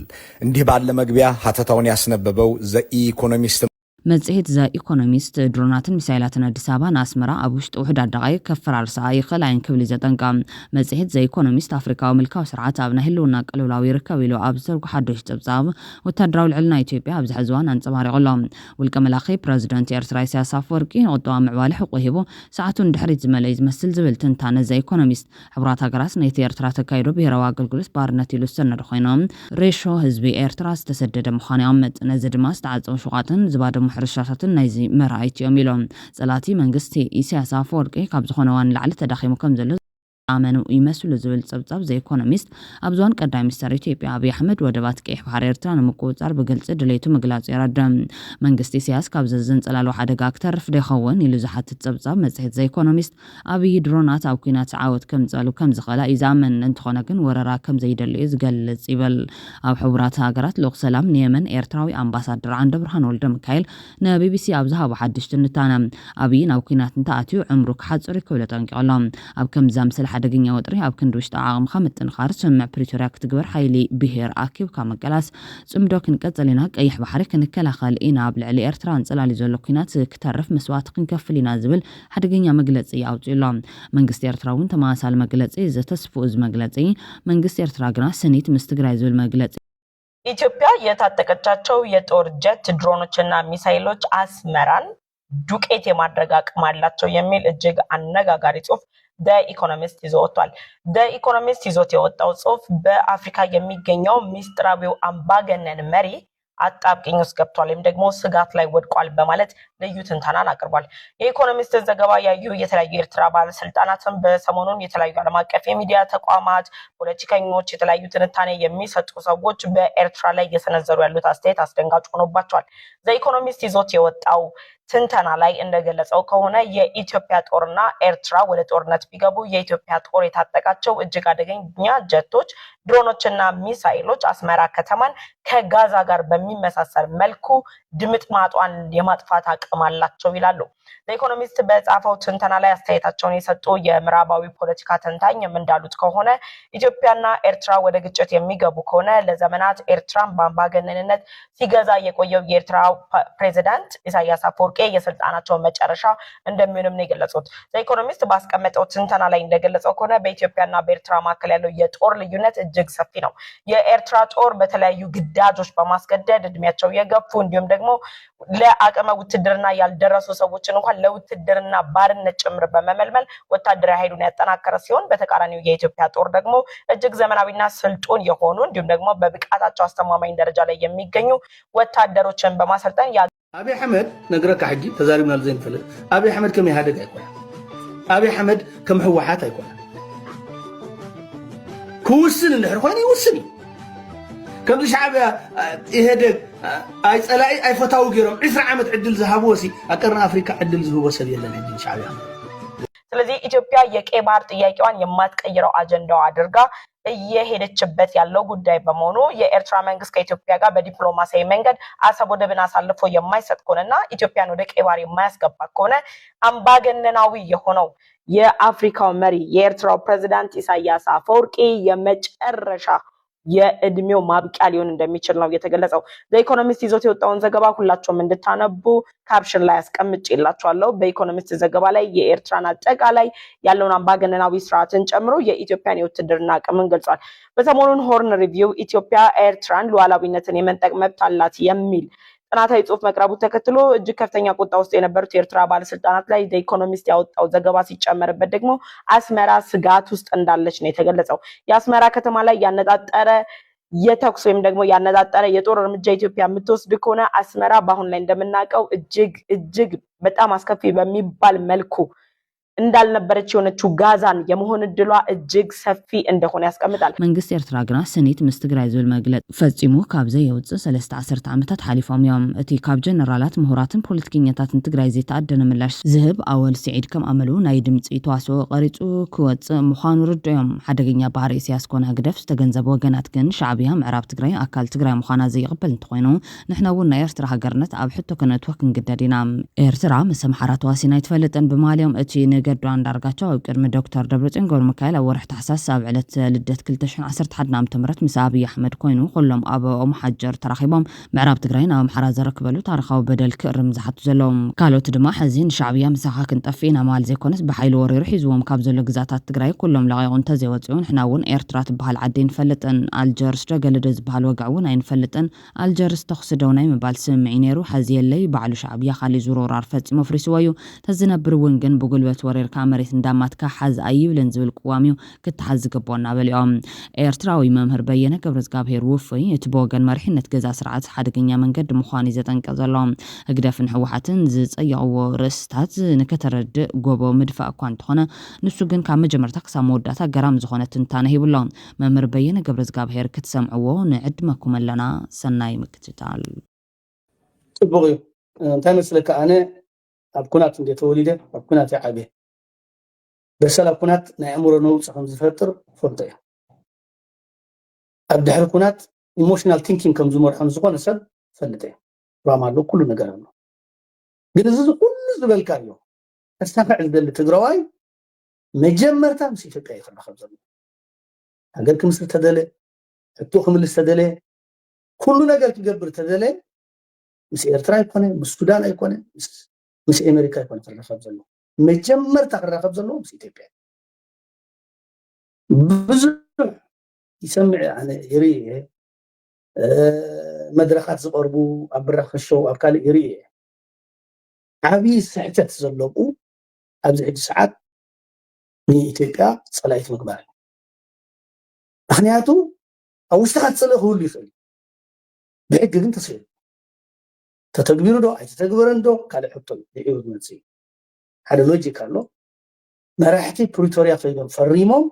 እንዲህ ባለ መግቢያ ሀተታውን ያስነበበው ዘ ኢኮኖሚስት መጽሔት ዘ ኢኮኖሚስት ድሮናትን ሚሳይላትን ኣዲስ ኣበባ ንኣስመራ ኣብ ውሽጢ ውሕዳት ደቓይቅ ከፈራርሳ ይኽእል ኣይን ክብል እዩ ዘጠንቀ። መጽሔት ዘ ኢኮኖሚስት ኣፍሪካዊ ምልካዊ ስርዓት ኣብ ናይ ህልውና ቅልውላው ይርከብ ኢሉ ኣብ ዝተርጎ ሓዶሽ ጸብጻብ ወታደራዊ ልዕልና ኢትዮጵያ ኣብዚ ሕዚ እዋን ኣንጸባሪቑ ኣሎ። ውልቀ መላኺ ፕረዚደንት ኤርትራ ኢሳያስ ኣፈወርቂ ንቁጠባ ምዕባለ ሕቆ ሂቡ ሰዓቱ ንድሕሪት ዝመለዩ ዝመስል ዝብል ትንታነ ዘ ኢኮኖሚስት ሕቡራት ሃገራት ነቲ ኤርትራ ተካይዶ ብሄራዊ ኣገልግሎት ባርነት ኢሉ ዝሰነዱ ኮይኖም ሬሾ ህዝቢ ኤርትራ ዝተሰደደ ምዃኑ ይኣምጥ። ነዚ ድማ ዝተዓጸው ሽቋጥን ዝባደሙ ሕርሻታትን ናይዚ መርኣይቲ እዮም ኢሎም። ጸላቲ መንግስቲ ኢሳያስ ኣፈወርቂ ካብ ዝኾነ እዋን ንላዕሊ ተዳኺሙ ከም ዘሎ ኣመኑ ይመስሉ ዝብል ጸብጻብ ዘ ኢኮኖሚስት ኣብ ዝዋን ቀዳይ ሚኒስተር ኢትዮጵያ ኣብይ ኣሕመድ ወደባት ቀይሕ ባሕሪ ኤርትራ ንምቁጽጻር ብግልጺ ድሌቱ ምግላጹ የረድእ። መንግስቲ ኢሳያስ ካብ ዘዘንጸላልዎ ሓደጋ ክተርፍ ዶ ይኸውን ኢሉ ዝሓትት ጸብጻብ መጽሔት ዘ ኢኮኖሚስት ኣብይ ድሮናት ኣብ ኲናት ዓወት ከምጸሉ ከም ዝኽእላ እዩ ዝኣምን። እንተኾነ ግን ወረራ ከም ዘይደሊ እዩ ዝገልጽ ይብል። ኣብ ሕቡራት ሃገራት ልኡኽ ሰላም ንየመን ኤርትራዊ ኣምባሳደር ዓንደብርሃን ወልደ ሚካኤል ንቢቢሲ ኣብ ዝሃቦ ሓድሽ ትንታነ ኣብይ ናብ ኲናት እንተኣትዩ ዕምሩ ክሓጽር እዩ ክብል ኣጠንቂቑ ኣሎ። ኣብ ከምዚ ዝኣመሰለ ሓደገኛ ወጥሪ ኣብ ክንዲ ውሽጣ ዓቕምኻ ምጥንኻር፣ ስምምዕ ፕሪቶርያ ክትግበር፣ ሓይሊ ብሄር ኣኪብካ ምቅላስ፣ ጽምዶ ክንቀጽል ኢና፣ ቀይሕ ባሕሪ ክንከላኸል ኢና፣ ኣብ ልዕሊ ኤርትራ ኣንጸላልዩ ዘሎ ኲናት ክተርፍ መስዋእቲ ክንከፍል ኢና ዝብል ሓደገኛ መግለጺ ኣውጺኡ ኣሎ። መንግስቲ ኤርትራ እውን ተመሳሳሊ መግለጺ ዘተስፍኡ እዚ መግለጺ መንግስቲ ኤርትራ ግና ስኒት ምስ ትግራይ ዝብል መግለጺ ኢትዮጵያ የታጠቀቻቸው የጦር ጀት ድሮኖችና ሚሳይሎች አስመራን ዱቄት የማድረግ አቅም አላቸው የሚል እጅግ አነጋጋሪ ጽሑፍ ደ ኢኮኖሚስት ይዞ ወጥቷል። ደ ኢኮኖሚስት ይዞት የወጣው ጽሑፍ በአፍሪካ የሚገኘው ሚስጥራዊው አምባገነን መሪ አጣብቂኝ ውስጥ ገብቷል ወይም ደግሞ ስጋት ላይ ወድቋል በማለት ልዩ ትንተናን አቅርቧል። የኢኮኖሚስትን ዘገባ ያዩ የተለያዩ የኤርትራ ባለስልጣናትን በሰሞኑን የተለያዩ ዓለም አቀፍ የሚዲያ ተቋማት፣ ፖለቲከኞች፣ የተለያዩ ትንታኔ የሚሰጡ ሰዎች በኤርትራ ላይ እየሰነዘሩ ያሉት አስተያየት አስደንጋጭ ሆኖባቸዋል። ዘ ኢኮኖሚስት ይዞት የወጣው ትንተና ላይ እንደገለጸው ከሆነ የኢትዮጵያ ጦርና ኤርትራ ወደ ጦርነት ቢገቡ የኢትዮጵያ ጦር የታጠቃቸው እጅግ አደገኛ ጀቶች፣ ድሮኖችና ሚሳይሎች አስመራ ከተማን ከጋዛ ጋር በሚመሳሰል መልኩ ድምጥማጧን የማጥፋት አቅም አላቸው ይላሉ። ኢኮኖሚስት በጻፈው ትንተና ላይ አስተያየታቸውን የሰጡ የምዕራባዊ ፖለቲካ ተንታኝም እንዳሉት ከሆነ ኢትዮጵያና ኤርትራ ወደ ግጭት የሚገቡ ከሆነ ለዘመናት ኤርትራን በአምባገነንነት ሲገዛ የቆየው የኤርትራ ፕሬዚዳንት ኢሳያስ አፈወርቂ የስልጣናቸው መጨረሻ እንደሚሆንም ነው የገለጹት። ኢኮኖሚስት ባስቀመጠው ትንተና ላይ እንደገለጸው ከሆነ በኢትዮጵያና በኤርትራ መካከል ያለው የጦር ልዩነት እጅግ ሰፊ ነው። የኤርትራ ጦር በተለያዩ ግዳጆች በማስገደድ እድሜያቸው የገፉ እንዲሁም ደግሞ ለአቅመ ውትድርና ያልደረሱ ሰዎችን እንኳን ለውትድርና ባርነት ጭምር በመመልመል ወታደራዊ ኃይሉን ያጠናከረ ሲሆን በተቃራኒው የኢትዮጵያ ጦር ደግሞ እጅግ ዘመናዊና ስልጡን የሆኑ እንዲሁም ደግሞ በብቃታቸው አስተማማኝ ደረጃ ላይ የሚገኙ ወታደሮችን በማሰልጠን ኣብይ ኣሕመድ ነግረካ ሕጂ ተዛሪብናሉ ዘይንፈልጥ ኣብይ ኣሕመድ ከም ኢህኣደግ ኣይኮነ ኣብይ ኣሕመድ ከም ህወሓት ኣይኮነ ክውስን እንድሕር ኮይኑ ይውስን እዩ ከምዚ ሻዕብያ ኢህደግ ኣይ ፀላኢ ኣይ ፈታዊ ገይሮም ዕስራ ዓመት ዕድል ዝሃብዎ ሲ ኣብ ቀርኒ ኣፍሪካ ዕድል ዝህቦ ሰብ የለን ሕጂ ሻዕብያ ስለዚህ ኢትዮጵያ የቀይ ባህር ጥያቄዋን የማትቀይረው አጀንዳዋ አድርጋ እየሄደችበት ያለው ጉዳይ በመሆኑ የኤርትራ መንግስት ከኢትዮጵያ ጋር በዲፕሎማሲያዊ መንገድ አሰብ ወደብን አሳልፎ የማይሰጥ ከሆነና ኢትዮጵያን ወደ ቀይ ባህር የማያስገባ ከሆነ አምባገነናዊ የሆነው የአፍሪካው መሪ የኤርትራው ፕሬዚዳንት ኢሳያስ አፈወርቂ የመጨረሻ የእድሜው ማብቂያ ሊሆን እንደሚችል ነው የተገለጸው። ኢኮኖሚስት ይዞት የወጣውን ዘገባ ሁላችሁም እንድታነቡ ካፕሽን ላይ አስቀምጬላችኋለሁ። በኢኮኖሚስት ዘገባ ላይ የኤርትራን አጠቃላይ ያለውን አምባገነናዊ ስርዓትን ጨምሮ የኢትዮጵያን የውትድርና አቅምን ገልጿል። በሰሞኑን ሆርን ሪቪው ኢትዮጵያ ኤርትራን ሉዓላዊነትን የመንጠቅ መብት አላት የሚል ጥናታዊ ጽሑፍ መቅረቡ ተከትሎ እጅግ ከፍተኛ ቁጣ ውስጥ የነበሩት የኤርትራ ባለስልጣናት ላይ ኢኮኖሚስት ያወጣው ዘገባ ሲጨመርበት ደግሞ አስመራ ስጋት ውስጥ እንዳለች ነው የተገለጸው። የአስመራ ከተማ ላይ ያነጣጠረ የተኩስ ወይም ደግሞ ያነጣጠረ የጦር እርምጃ ኢትዮጵያ የምትወስድ ከሆነ አስመራ በአሁን ላይ እንደምናውቀው እጅግ እጅግ በጣም አስከፊ በሚባል መልኩ እንዳልነበረች የሆነችው ጋዛን የመሆን እድሏ እጅግ ሰፊ እንደሆነ ያስቀምጣል። መንግስቲ ኤርትራ ግና ስኒት ምስ ትግራይ ዝብል መግለፂ ፈፂሙ ካብ ዘየውፅእ ሰለስተ ዓሰርተ ዓመታት ሓሊፎም እዮም። እቲ ካብ ጀነራላት፣ ምሁራትን ፖለቲከኛታትን ትግራይ ዘይተኣደነ ምላሽ ዝህብ ኣወል ስዒድ ከም ኣመሉ ናይ ድምፂ ተዋስኦ ቀሪፁ ክወፅእ ምዃኑ ርዱእ እዮም። ሓደገኛ ባህሪ ኢሳያስ ኮነ ህግደፍ ዝተገንዘቡ ወገናት ግን ሻዕብያ ምዕራብ ትግራይ ኣካል ትግራይ ምዃና ዘይቕበል እንተኾይኑ ንሕና እውን ናይ ኤርትራ ሃገርነት ኣብ ሕቶ ከነእትዎ ክንግደድ ኢና። ኤርትራ ምስ ኣምሓራ ተዋሲና ኣይትፈልጥን። ብማልዮም እቲ ንገዱ ኣንዳርጋቸው ኣብ ቅድሚ ዶክተር ደብረጽዮን ገብረ ሚካኤል ኣብ ወርሒ ታሕሳስ ኣብ ዕለት ልደት ክልተ ሽሕን ዓሰርተ ሓደን ዓመተ ምህረት ምስ ኣብይ ኣሕመድ ኮይኑ ኩሎም ኣብ ኦምሓጀር ተራኺቦም ምዕራብ ትግራይ ናብ ኣምሓራ ዘረክበሉ ታሪኻዊ በደል ክእርም ዝሓቱ ዘለዎም። ካልኦት ድማ ሕዚ ንሻዕብያ ምሳኻ ክንጠፍእ ኢና ማል ዘይኮነስ ብሓይሊ ወሪሩ ሒዝዎም ካብ ዘሎ ግዛታት ትግራይ ኩሎም ለቒቑ እንተዘይወፅኡ ንሕና እውን ኤርትራ ትበሃል ዓዲ ኣይንፈልጥን። ኣልጀርስ ዶ ገለ ዶ ዝበሃል ወግዒ እውን ኣይንፈልጥን። ኣልጀርስ ተኹሲ ደው ናይ ምባል ስምምዕ እዩ ነይሩ። ሕዚ የለይ፣ ባዕሉ ሻዕብያ ካሊእ ዙር ወራር ፈጺሙ ኣፍሪስዎ እዩ። ተዝነብር እውን ግን ብጉልበት ወሪርካ መሬት እንዳማትካ ሓዝ ኣይብልን ዝብል ቅዋም እዩ ክተሓዝ ዝግብኦ እናበሉ እዮም። ኤርትራዊ መምህር በየነ ገብረዝጋብሄር ውፉይ፣ እቲ ብወገን መሪሕነት ገዛ ስርዓት ሓደገኛ መንገዲ ምዃኑ እዩ ዘጠንቅቕ ዘሎ። ህግደፍን ህወሓትን ዝጸየቕዎ ርእስታት ንከተረድእ ጎቦ ምድፋእ እኳ እንተኾነ፣ ንሱ ግን ካብ መጀመርታ ክሳብ መወዳእታ ገራሚ ዝኾነ ትንታነ ሂቡ ኣሎ። መምህር በየነ ገብረዝጋብሄር ክትሰምዕዎ ንዕድመኩም ኣለና። ሰናይ ምክትታል። ፅቡቕ እዩ። እንታይ መስለካ፣ ኣነ ኣብ ኩናት እንደ ተወሊደ ኣብ ኩናት እየ ዓብየ። በሰላ ኩናት ናይ ኣእምሮ ነውፂ ከም ዝፈጥር ፈልጦ እየ። ኣብ ድሕሪ ኩናት ኢሞሽናል ቲንኪንግ ከም ዝመርሖ ንዝኾነ ሰብ ፈልጥ እየ። ራማ ኣሎ፣ ኩሉ ነገር ኣሎ። ግን እዚ ኩሉ ዝበልካዮ ከሳኽዕ ዝደሊ ትግራዋይ መጀመርታ ምስ ኢትዮጵያ እዩ ክራኸብ ዘሎ። ሃገር ክምስርት ተደለ፣ ሕቶ ክምልስ ተደለ፣ ኩሉ ነገር ክገብር ተደለ ምስ ኤርትራ ኣይኮነ፣ ምስ ሱዳን ኣይኮነ፣ ምስ ኣሜሪካ ኣይኮነ ክራኸብ ዘሎ። መጀመርታ ክራኸብ ዘለዎ ምስ ኢትዮጵያ። ብዙሕ ይሰምዕ፣ ኣነ ይርኢ እየ። መድረኻት ዝቐርቡ ኣብ ብራኸ ሾው ኣብ ካልእ ይርኢ እየ። ዓብዪ ስሕተት ዘለብኡ ኣብዚ ሕጂ ሰዓት ንኢትዮጵያ ፀላኢት ምግባር እዩ። ምክንያቱ ኣብ ውሽጥኻ ትፅልእ ክህሉ ይኽእል እዩ። ብሕጊ ግን ተሰይሩ ተተግቢሩ ዶ ኣይተተግበረን ዶ ካልእ ሕቶ እዩ። ድሒሩ ዝመፅእ እዩ። ሓደ ሎጂክ ኣሎ። መራሕቲ ፕሪቶርያ ከይዶም ፈሪሞም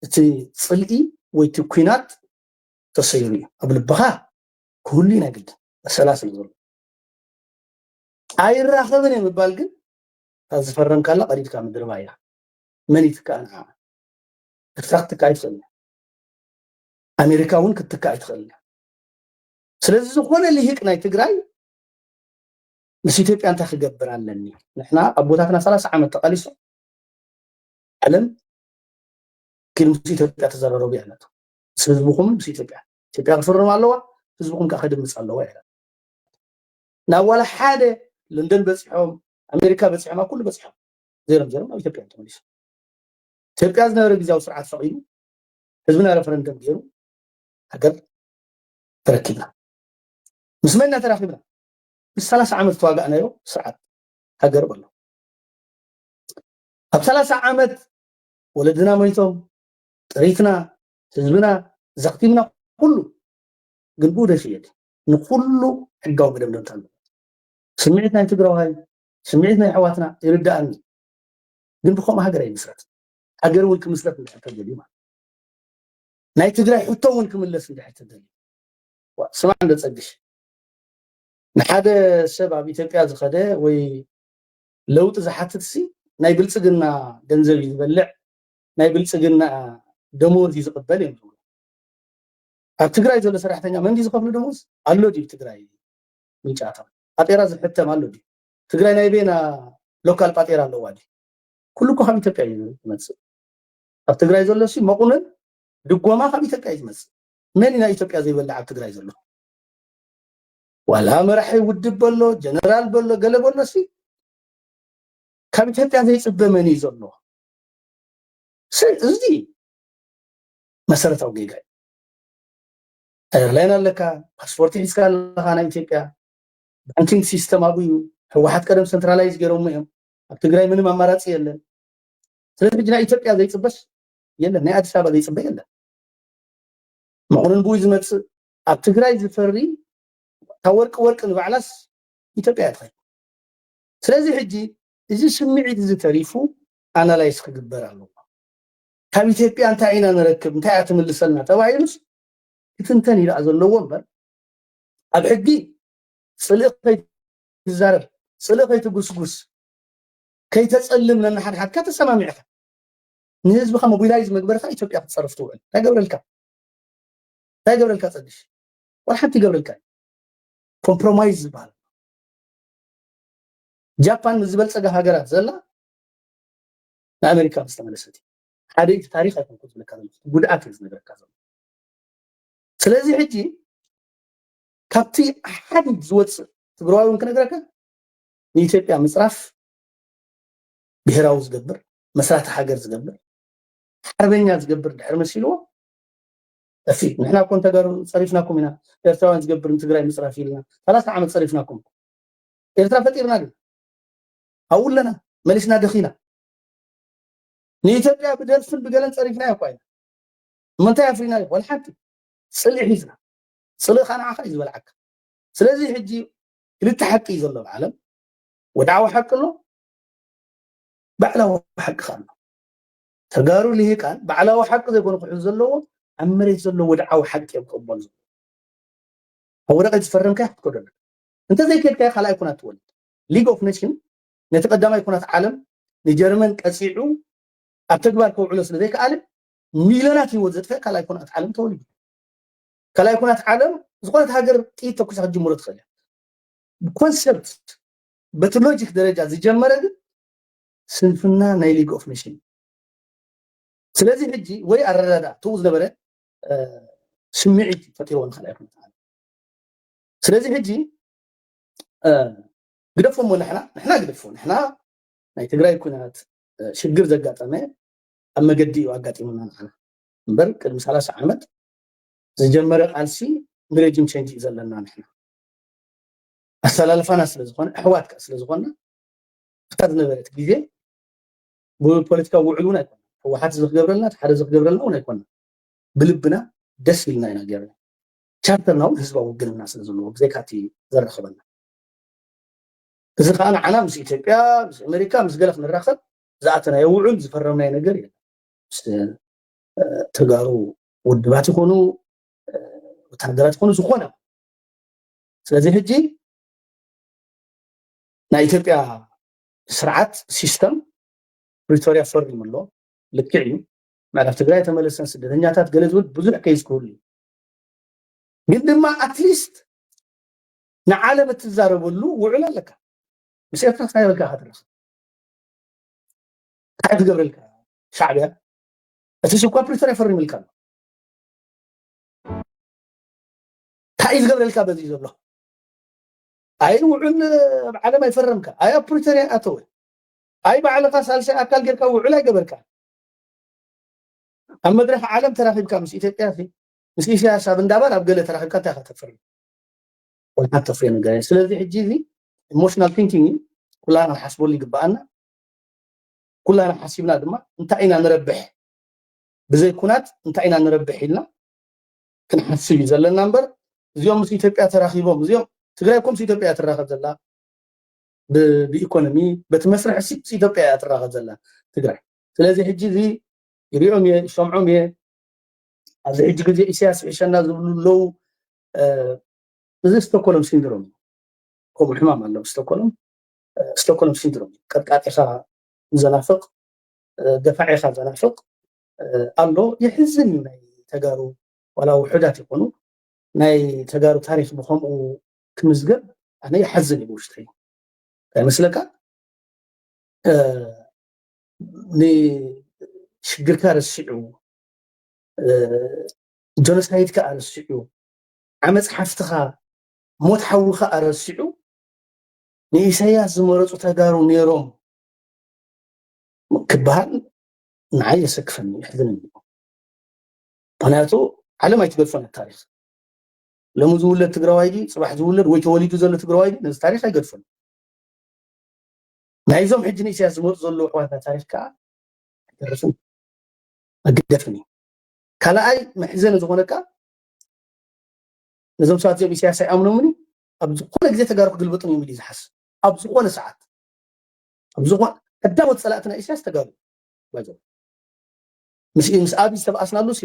እቲ ፅልኢ ወይ እቲ ኲናት ተሰይሩ እዩ። ኣብ ልብኻ ክህሉ ናይ ግድን መሰላት እዩ ዘሎ። ኣይራኸብን እየ ምባል ግን እታ ዝፈረምካላ ቀዲድካ ምድርባይ እያ። መን ይትካእ ንዓ? ኤርትራ ክትትካእ ኣይትኽእልን። ኣሜሪካ እውን ክትትካእ ኣይትኽእልን። ስለዚ ዝኾነ ልሂቅ ናይ ትግራይ ምስ ኢትዮጵያ እንታይ ክገብር ኣለኒ? ንሕና ኣቦታትና ሰላሳ ዓመት ተቓሊሶም ዓለም ኪድ ምስ ኢትዮጵያ ተዘራረቡ እያ ኢላቶ። ምስ ህዝብኹም ምስ ኢትዮጵያ ኢትዮጵያ ክፍርም ኣለዋ፣ ህዝብኹም ከዓ ክድምፅ ኣለዋ እያ ኢላቶ። ናብ ዋላ ሓደ ለንደን በፂሖም ኣሜሪካ በፂሖም ኣብ ኩሉ በፂሖም ዜሮም ዜሮም ናብ ኢትዮጵያ ተመሊሱ። ኢትዮጵያ ዝነበረ ግዜያዊ ስርዓት ፈቒዱ ህዝብና ረፈረንደም ገይሩ ሃገር ተረኪብና። ምስ መን ኢና ተራኺብና? ምስ ሰላሳ ዓመት ዝተዋጋእናዮ ስርዓት ሃገር በሎ። ኣብ ሰላሳ ዓመት ወለድና ሞይቶም፣ ጥሪትና፣ ህዝብና፣ ዘኽቲምና ኩሉ ግን ብኡ ደሽየት ንኩሉ ሕጋዊ መደምደምታ ኣሎ። ስምዒት ናይ ትግራዋይ፣ ስምዒት ናይ ኣሕዋትና ይርዳኣኒ። ግን ብከምኡ ሃገር ኣይምስረት። ሃገር እውን ክምስረት እንድሕር ተደልዩ ማለት ናይ ትግራይ ሕቶ እውን ክምለስ እንድሕር ተደልዩ። ስማዕ እንዶ ፀግሽ፣ ንሓደ ሰብ ኣብ ኢትዮጵያ ዝኸደ ወይ ለውጢ ዝሓትት ሲ ናይ ብልፅግና ገንዘብ እዩ ዝበልዕ፣ ናይ ብልፅግና ደመወዝ እዩ ዝቕበል እዮም ዝብሉ። ኣብ ትግራይ ዘሎ ሰራሕተኛ መን ድዩ ዝኸፍሉ ደመወዝ? ኣሎ ድዩ ትግራይ ምንጫታ ቋጤራ ዝሕተም ኣሎ ድዩ? ትግራይ ናይ ቤና ሎካል ቋጤራ ኣለዋ ድዩ? ኩሉ እኮ ካብ ኢትዮጵያ እዩ ዝመፅእ። ኣብ ትግራይ ዘሎ ሲ መቑነን ድጎማ ካብ ኢትዮጵያ እዩ ዝመፅእ። መን ኢና ኢትዮጵያ ዘይበልዕ ኣብ ትግራይ ዘሎ? ዋላ መራሒ ውድብ በሎ፣ ጀነራል በሎ፣ ገለ በሎ ሲ ካብ ኢትዮጵያ ዘይፅበ መን እዩ ዘሎ? ስ- እዚ መሰረታዊ ጌጋ እዩ። ኤርላይን ኣለካ፣ ፓስፖርት ሒዝካ ኣለካ ናይ ኢትዮጵያ፣ ባንኪንግ ሲስተም ኣብኡ እዩ። ህወሓት ቀደም ሰንትራላይዝ ገይሮሞ እዮም። ኣብ ትግራይ ምንም ኣማራፂ የለን። ስለዚ ሕጂ ናይ ኢትዮጵያ ዘይፅበስ የለን፣ ናይ ኣዲስ ኣበባ ዘይፅበ የለን። መቑነን ብኡ ዝመፅእ ኣብ ትግራይ ዝፈሪ እታ ወርቂ ወርቂ ንባዕላስ ኢትዮጵያ እያ ትኸይድ። ስለዚ ሕጂ እዚ ስምዒት እዚ ተሪፉ ኣናላይዝ ክግበር ኣለዎ። ካብ ኢትዮጵያ እንታይ ኢና ንረክብ፣ እንታይ እያ ትምልሰልና ተባሂሉስ ክትንተን እዩ ደኣ ዘለዎ እምበር፣ ኣብ ሕጊ ጽልኢ ከይትዛረብ፣ ጽልኢ ከይትጉስጉስ፣ ከይተጸልም፣ ነንሓድሓድካ ተሰማሚዕካ ንህዝብኻ ሞቢላይዝ መግበርካ ኢትዮጵያ ክትጸርፍ ትውዕል። እንታይ ገብረልካ? እንታይ ገብረልካ ጸድሽ? ዋላ ሓንቲ ይገብረልካ። ኮምፕሮማይዝ ዝበሃል። ጃፓን ምስ ዝበልጸጋ ሃገራት ዘላ ንኣመሪካ ምስ ተመለሰት እዩ። ሓደ እቲ ታሪኽ ኣይኮንኩ ዝብለካ ዘለኹ፣ ጉድኣት እዩ ዝነግረካ ዘሎ። ስለዚ ሕጂ ካብቲ ሓዲድ ዝወፅእ ትግራዋይ እውን ክነግረካ፣ ንኢትዮጵያ ምፅራፍ ብሄራዊ ዝገብር፣ መስራቲ ሃገር ዝገብር፣ ሓርበኛ ዝገብር ድሕሪ መሲልዎ፣ እፊ ንሕና እኮ ንተጋሩ ፀሪፍናኩም ኢና፣ ኤርትራውያን ዝገብር ንትግራይ ምፅራፍ ኢልና ሰላሳ ዓመት ፀሪፍናኩም። ኤርትራ ፈጢርና ግን ኣብኡ ኣለና፣ መሊስና ደኺና። ንኢትዮጵያ ብደርፍን ብገለን ፀሪፍና እኳ ኢና። እሞ እንታይ ኣፍሪና? ወላ ሓንቲ። ፅልኢ ሒዝና። ፅልእኻ ንዓኻ እዩ ዝበልዓካ። ስለዚ ሕጂ ክልተ ሓቂ እዩ ዘሎ ኣብ ዓለም። ወድዓዊ ሓቂ ኣሎ፣ ባዕላዊ ሓቂ ከኣ ኣሎ። ተጋሩ ልሂቃን ባዕላዊ ሓቂ ዘይኮኑ ክሕዙ ዘለዎ፣ ኣብ መሬት ዘሎ ወድዓዊ ሓቂ እዮም ክቕበሉ ዘለዎም። ኣብ ወረቐት ዝፈረምካዮ ክትከዶ ኣለካ። እንተዘይከድካዮ ካልኣይ ኩናት ትወልድ። ሊግ ኦፍ ኔሽን ነቲ ቀዳማይ ኩናት ዓለም ንጀርመን ቀፂዑ ኣብ ተግባር ከውዕሎ ስለ ዘይከኣለ፣ ሚልዮናት ህይወት ዘጥፈ ካልኣይ ኩናት ዓለም ተወሊዱ። ካልኣይ ኩናት ዓለም ዝኾነት ሃገር ጥይት ተኩሳ ክትጅምሮ ትኽእል እያ። ብኮንሰፕት በቲ ሎጂክ ደረጃ ዝጀመረ ግን ስንፍና ናይ ሊግ ኦፍ ኔሽን። ስለዚ ሕጂ ወይ ኣረዳዳ ትኡ ዝነበረ እ፣ ስምዒት ፈጢርዎ ንካልኣይ ኩናት ዓለም። ስለዚ ሕጂ እ፣ ግደፎ እሞ ንሕና ንሕና ግደፎ ንሕና ናይ ትግራይ ኩናት እ፣ ሽግር ዘጋጠመ ኣብ መገዲ እዩ ኣጋጢሙና ንዓና እምበር ቅድሚ ሰላሳ ዓመት ዝጀመረ ቃልሲ ንሬጂም ቼንጅ እዩ ዘለና ንሕና ኣሰላልፋና ስለ ዝኾነ ኣሕዋት ከኣ ስለ ዝኾንና ኣብታ ዝነበረት ግዜ ብፖለቲካዊ ውዕል እውን ኣይኮና ህወሓት እዚ ክገብረልና እቲ ሓደ እዚ ክገብረልና እውን ኣይኮና ብልብና ደስ ኢልና ኢና ገርና ቻርተርና እውን ህዝባዊ ውግንና ስለ ዘለዎ ብዘይካቲ ዘራኸበና እዚ ከዓ ንዓና ምስ ኢትዮጵያ ምስ ኣሜሪካ ምስ ገለ ክንራኸብ ዝኣተናዮ ውዑል ዝፈረምናዮ ነገር የለን ምስ ተጋሩ ውድባት ይኾኑ ወታደራት ይኾኑ ዝኾነ ስለዚ ሕጂ ናይ ኢትዮጵያ ስርዓት ሲስተም ፕሪቶሪያ ፈሪሙ ኣሎ ልክዕ እዩ ምዕራብ ትግራይ ተመለሰን ስደተኛታት ገለ ዝብል ብዙሕ ከይዝክህሉ እዩ ግን ድማ ኣትሊስት ንዓለም እትዛረበሉ ውዕል ኣለካ ምስ ኤርትራ ስናይ በልካ ክትረኽብ እንታይ ትገብረልካ ሻዕብያ እቲ ስኳ ፕሪቶሪያ ፈሪምልካ ኣሎ እንታይ ዝገብረልካ በዚ ዘሎ ኣይ ውዕል ኣብ ዓለም ኣይፈረምካ ኣይ ኣብ ፕሪቶሪያ ኣተወ ኣይ ባዕልካ ሳልሳይ ኣካል ጌርካ ውዕል ኣይገበርካ ኣብ መድረክ ዓለም ተራኺብካ ምስ ኢትዮጵያ ምስ ኢሳያስ ኣብ እንዳባር ኣብ ገለ ተራኺብካ እንታይ ከተፍርም ወላ ተፍርዮ ነገር ስለዚ ሕጂ እዚ ኢሞሽናል ቲንኪንግ ኩላና ሓስበሉ ይግባኣና ኩላና ሓሲብና ድማ እንታይ ኢና ንረብሕ ብዘይ ኩናት እንታይ ኢና ንረብሕ ኢልና ክንሓስብ እዩ ዘለና እምበር እዚኦም ምስ ኢትዮጵያ ተራኺቦም እዚኦም ትግራይ እኮ ምስ ኢትዮጵያ ትራኸብ ዘላ ብኢኮኖሚ በቲ መስርሕ ምስ ኢትዮጵያ እያ ትራኸብ ዘላ ትግራይ ስለዚ ሕጂ እዚ ይሪኦም እየ ይሰምዖም እየ ኣብዚ ሕጂ ግዜ ኢሳያስ ይሕሸና ዝብሉ ኣለዉ እዚ ስቶኮሎም ሲንድሮም እዩ ከምኡ ሕማም ኣሎ ስቶኮሎም ስቶኮሎም ሲንድሮም እዩ ቀጥቃጢኻ ዘናፍቕ ደፋዒኻ ዘናፍቕ ኣሎ የሕዝን እዩ ናይ ተጋሩ ዋላ ውሑዳት ይኾኑ ናይ ተጋሩ ታሪክ ብኸምኡ ክምዝገብ ኣነ ይሓዝን እዩ ብውሽጠይ ኣይመስለካ ንሽግርካ ረሲዑ ጆኖሳይድ ከዓ ረሲዑ ዓመፅ ሓፍትኻ ሞት ሓዊ ከዓ ረሲዑ ንኢሳያስ ዝመረፁ ተጋሩ ነይሮም ክበሃል ንዓይ የሰክፈኒ የሕዝነኒ ምክንያቱ ዓለም ኣይትገድፎን ታሪክ ሎሚ ዝውለድ ትግራዋይ ድዩ ፅባሕ ዝውለድ ወይ ተወሊዱ ዘሎ ትግራዋይ ድዩ ነዚ ታሪክ ኣይገድፎን ናይዞም ሕጂ ንኢሳያስ ዝመፁ ዘለዉ ኣሕዋትና ታሪክ ከዓ ኣይተርፍን መግደፍን እዩ ካልኣይ መሕዘኒ ዝኾነካ ነዞም ሰባት እዚኦም ኢሳያስ ኣይኣምኖምን ኣብ ዝኾነ ግዜ ተጋሩ ክግልበጡን እዮም ኢሉ ዝሓስብ ኣብ ዝኾነ ሰዓት ኣብ ዝኾነ ቀዳሞት ጸላእቲ ናይ ኢሳያስ ተጋሩ ባይዞ ምስ ምስ ኣብይ ዝተባኣስናሉ ሲ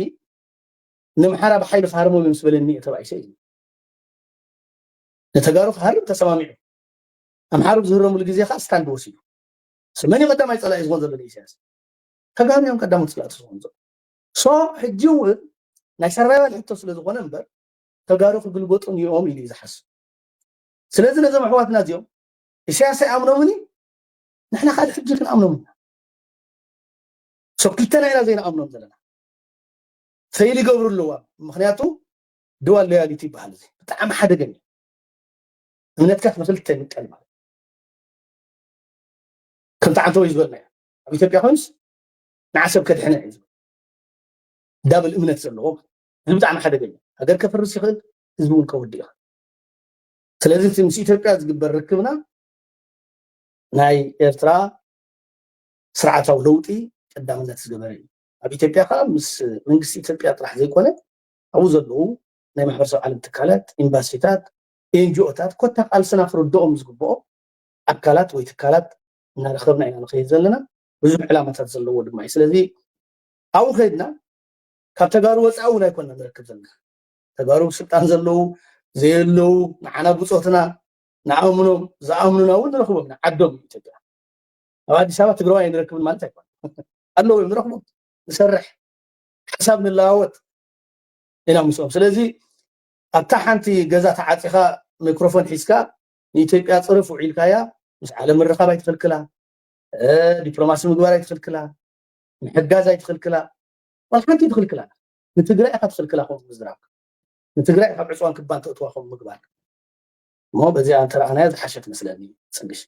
ንምሓራ ብሓይሊ ክሃርሞም እዮም ዝበለኒ እየ ተባኢሰ እዩ። ንተጋሩ ክሃርም ተሰማሚዑ ኣምሓሩ ዝህረሙሉ ግዜ ከዓ ስታንድ ወሲዱ። ስመን ቀዳማይ ጸላኢ ዝኾን ዘሎ ኢሳያስ ተጋሩ እዮም ቀዳሞት ጸላእቲ ዝኾን ዘሎ። ሶ ሕጂ እውን ናይ ሰርቫይቫል ሕቶ ስለ ዝኾነ እምበር ተጋሩ ክግልበጡ እዮም ኢሉ እዩ ዝሓስብ። ስለዚ ነዞም ኣሕዋትና እዚኦም ኢሳያስ ኣይኣምኖምን እዩ፣ ንሕና ካልእ ሕጂ ክንኣምኖም ኢና። ሶ ክልተና ኢና ዘይንኣምኖም ዘለና። ፈይል ይገብሩ ኣለዋ። ምክንያቱ ድዋል ሎያሊቲ ይበሃል። እዚ ብጣዕሚ ሓደገኛ። እምነትካ ብክልተ ይምቀል ማለት ከምቲ ዓንተወይ ዝበልና እዩ። ኣብ ኢትዮጵያ ኮይኑስ ንዓሰብ ከድሕነ እዩ ዝብል ዳብል እምነት ዘለዎ ማለት። እዚ ብጣዕሚ ሓደገኛ። ሃገር ከፍርስ ይኽእል፣ ህዝቢ እውን ከውድእ ይኽእል። ስለዚ እቲ ምስ ኢትዮጵያ ዝግበር ርክብና ናይ ኤርትራ ስርዓታዊ ለውጢ ቀዳምነት ዝገበረ እዩ። ኣብ ኢትዮጵያ ከዓ ምስ መንግስቲ ኢትዮጵያ ጥራሕ ዘይኮነ ኣብኡ ዘለዉ ናይ ማሕበረሰብ ዓለም ትካላት፣ ኤምባሲታት፣ ኤንጂኦታት ኮታ ቃልስና ክርድኦም ዝግብኦ ኣካላት ወይ ትካላት እናረኸብና ኢና ንኸይድ ዘለና። ብዙሕ ዕላማታት ዘለዎ ድማ እዩ። ስለዚ ኣብኡ ከይድና ካብ ተጋሩ ወፃኢ እውን ኣይኮና ንረክብ ዘለና። ተጋሩ ስልጣን ዘለዉ ዘየለዉ ንዓና ብፆትና ንኣምኖም ዝኣምኑና እውን ንረኽቦም ኢና። ዓዶም ኢትዮጵያ ኣብ ኣዲስ ኣበባ ትግራዋይ ንረክብን ማለት ኣይኮነ ኣለዉ እዮም ንረኽቦም ንሰርሕ ሓሳብ ንለዋወጥ ኢና ምስኦም። ስለዚ ኣብታ ሓንቲ ገዛ ተዓፂኻ ማይክሮፎን ሒዝካ ንኢትዮጵያ ፅርፍ ውዒልካያ ምስ ዓለም ምርኻብ ኣይትኽልክላ፣ ዲፕሎማሲ ምግባር ኣይትኽልክላ፣ ምሕጋዝ ኣይትኽልክላ፣ ዋላ ሓንቲ ትኽልክላ። ንትግራይ ኢኻ ትኽልክላ ከምኡ ምዝራብ፣ ንትግራይ ካብ ዕፅዋን ክባን ተእትዋ ከምኡ ምግባር። እሞ በዚኣ እንተረኣናዮ ዝሓሸ ትመስለኒ ፅግሽ።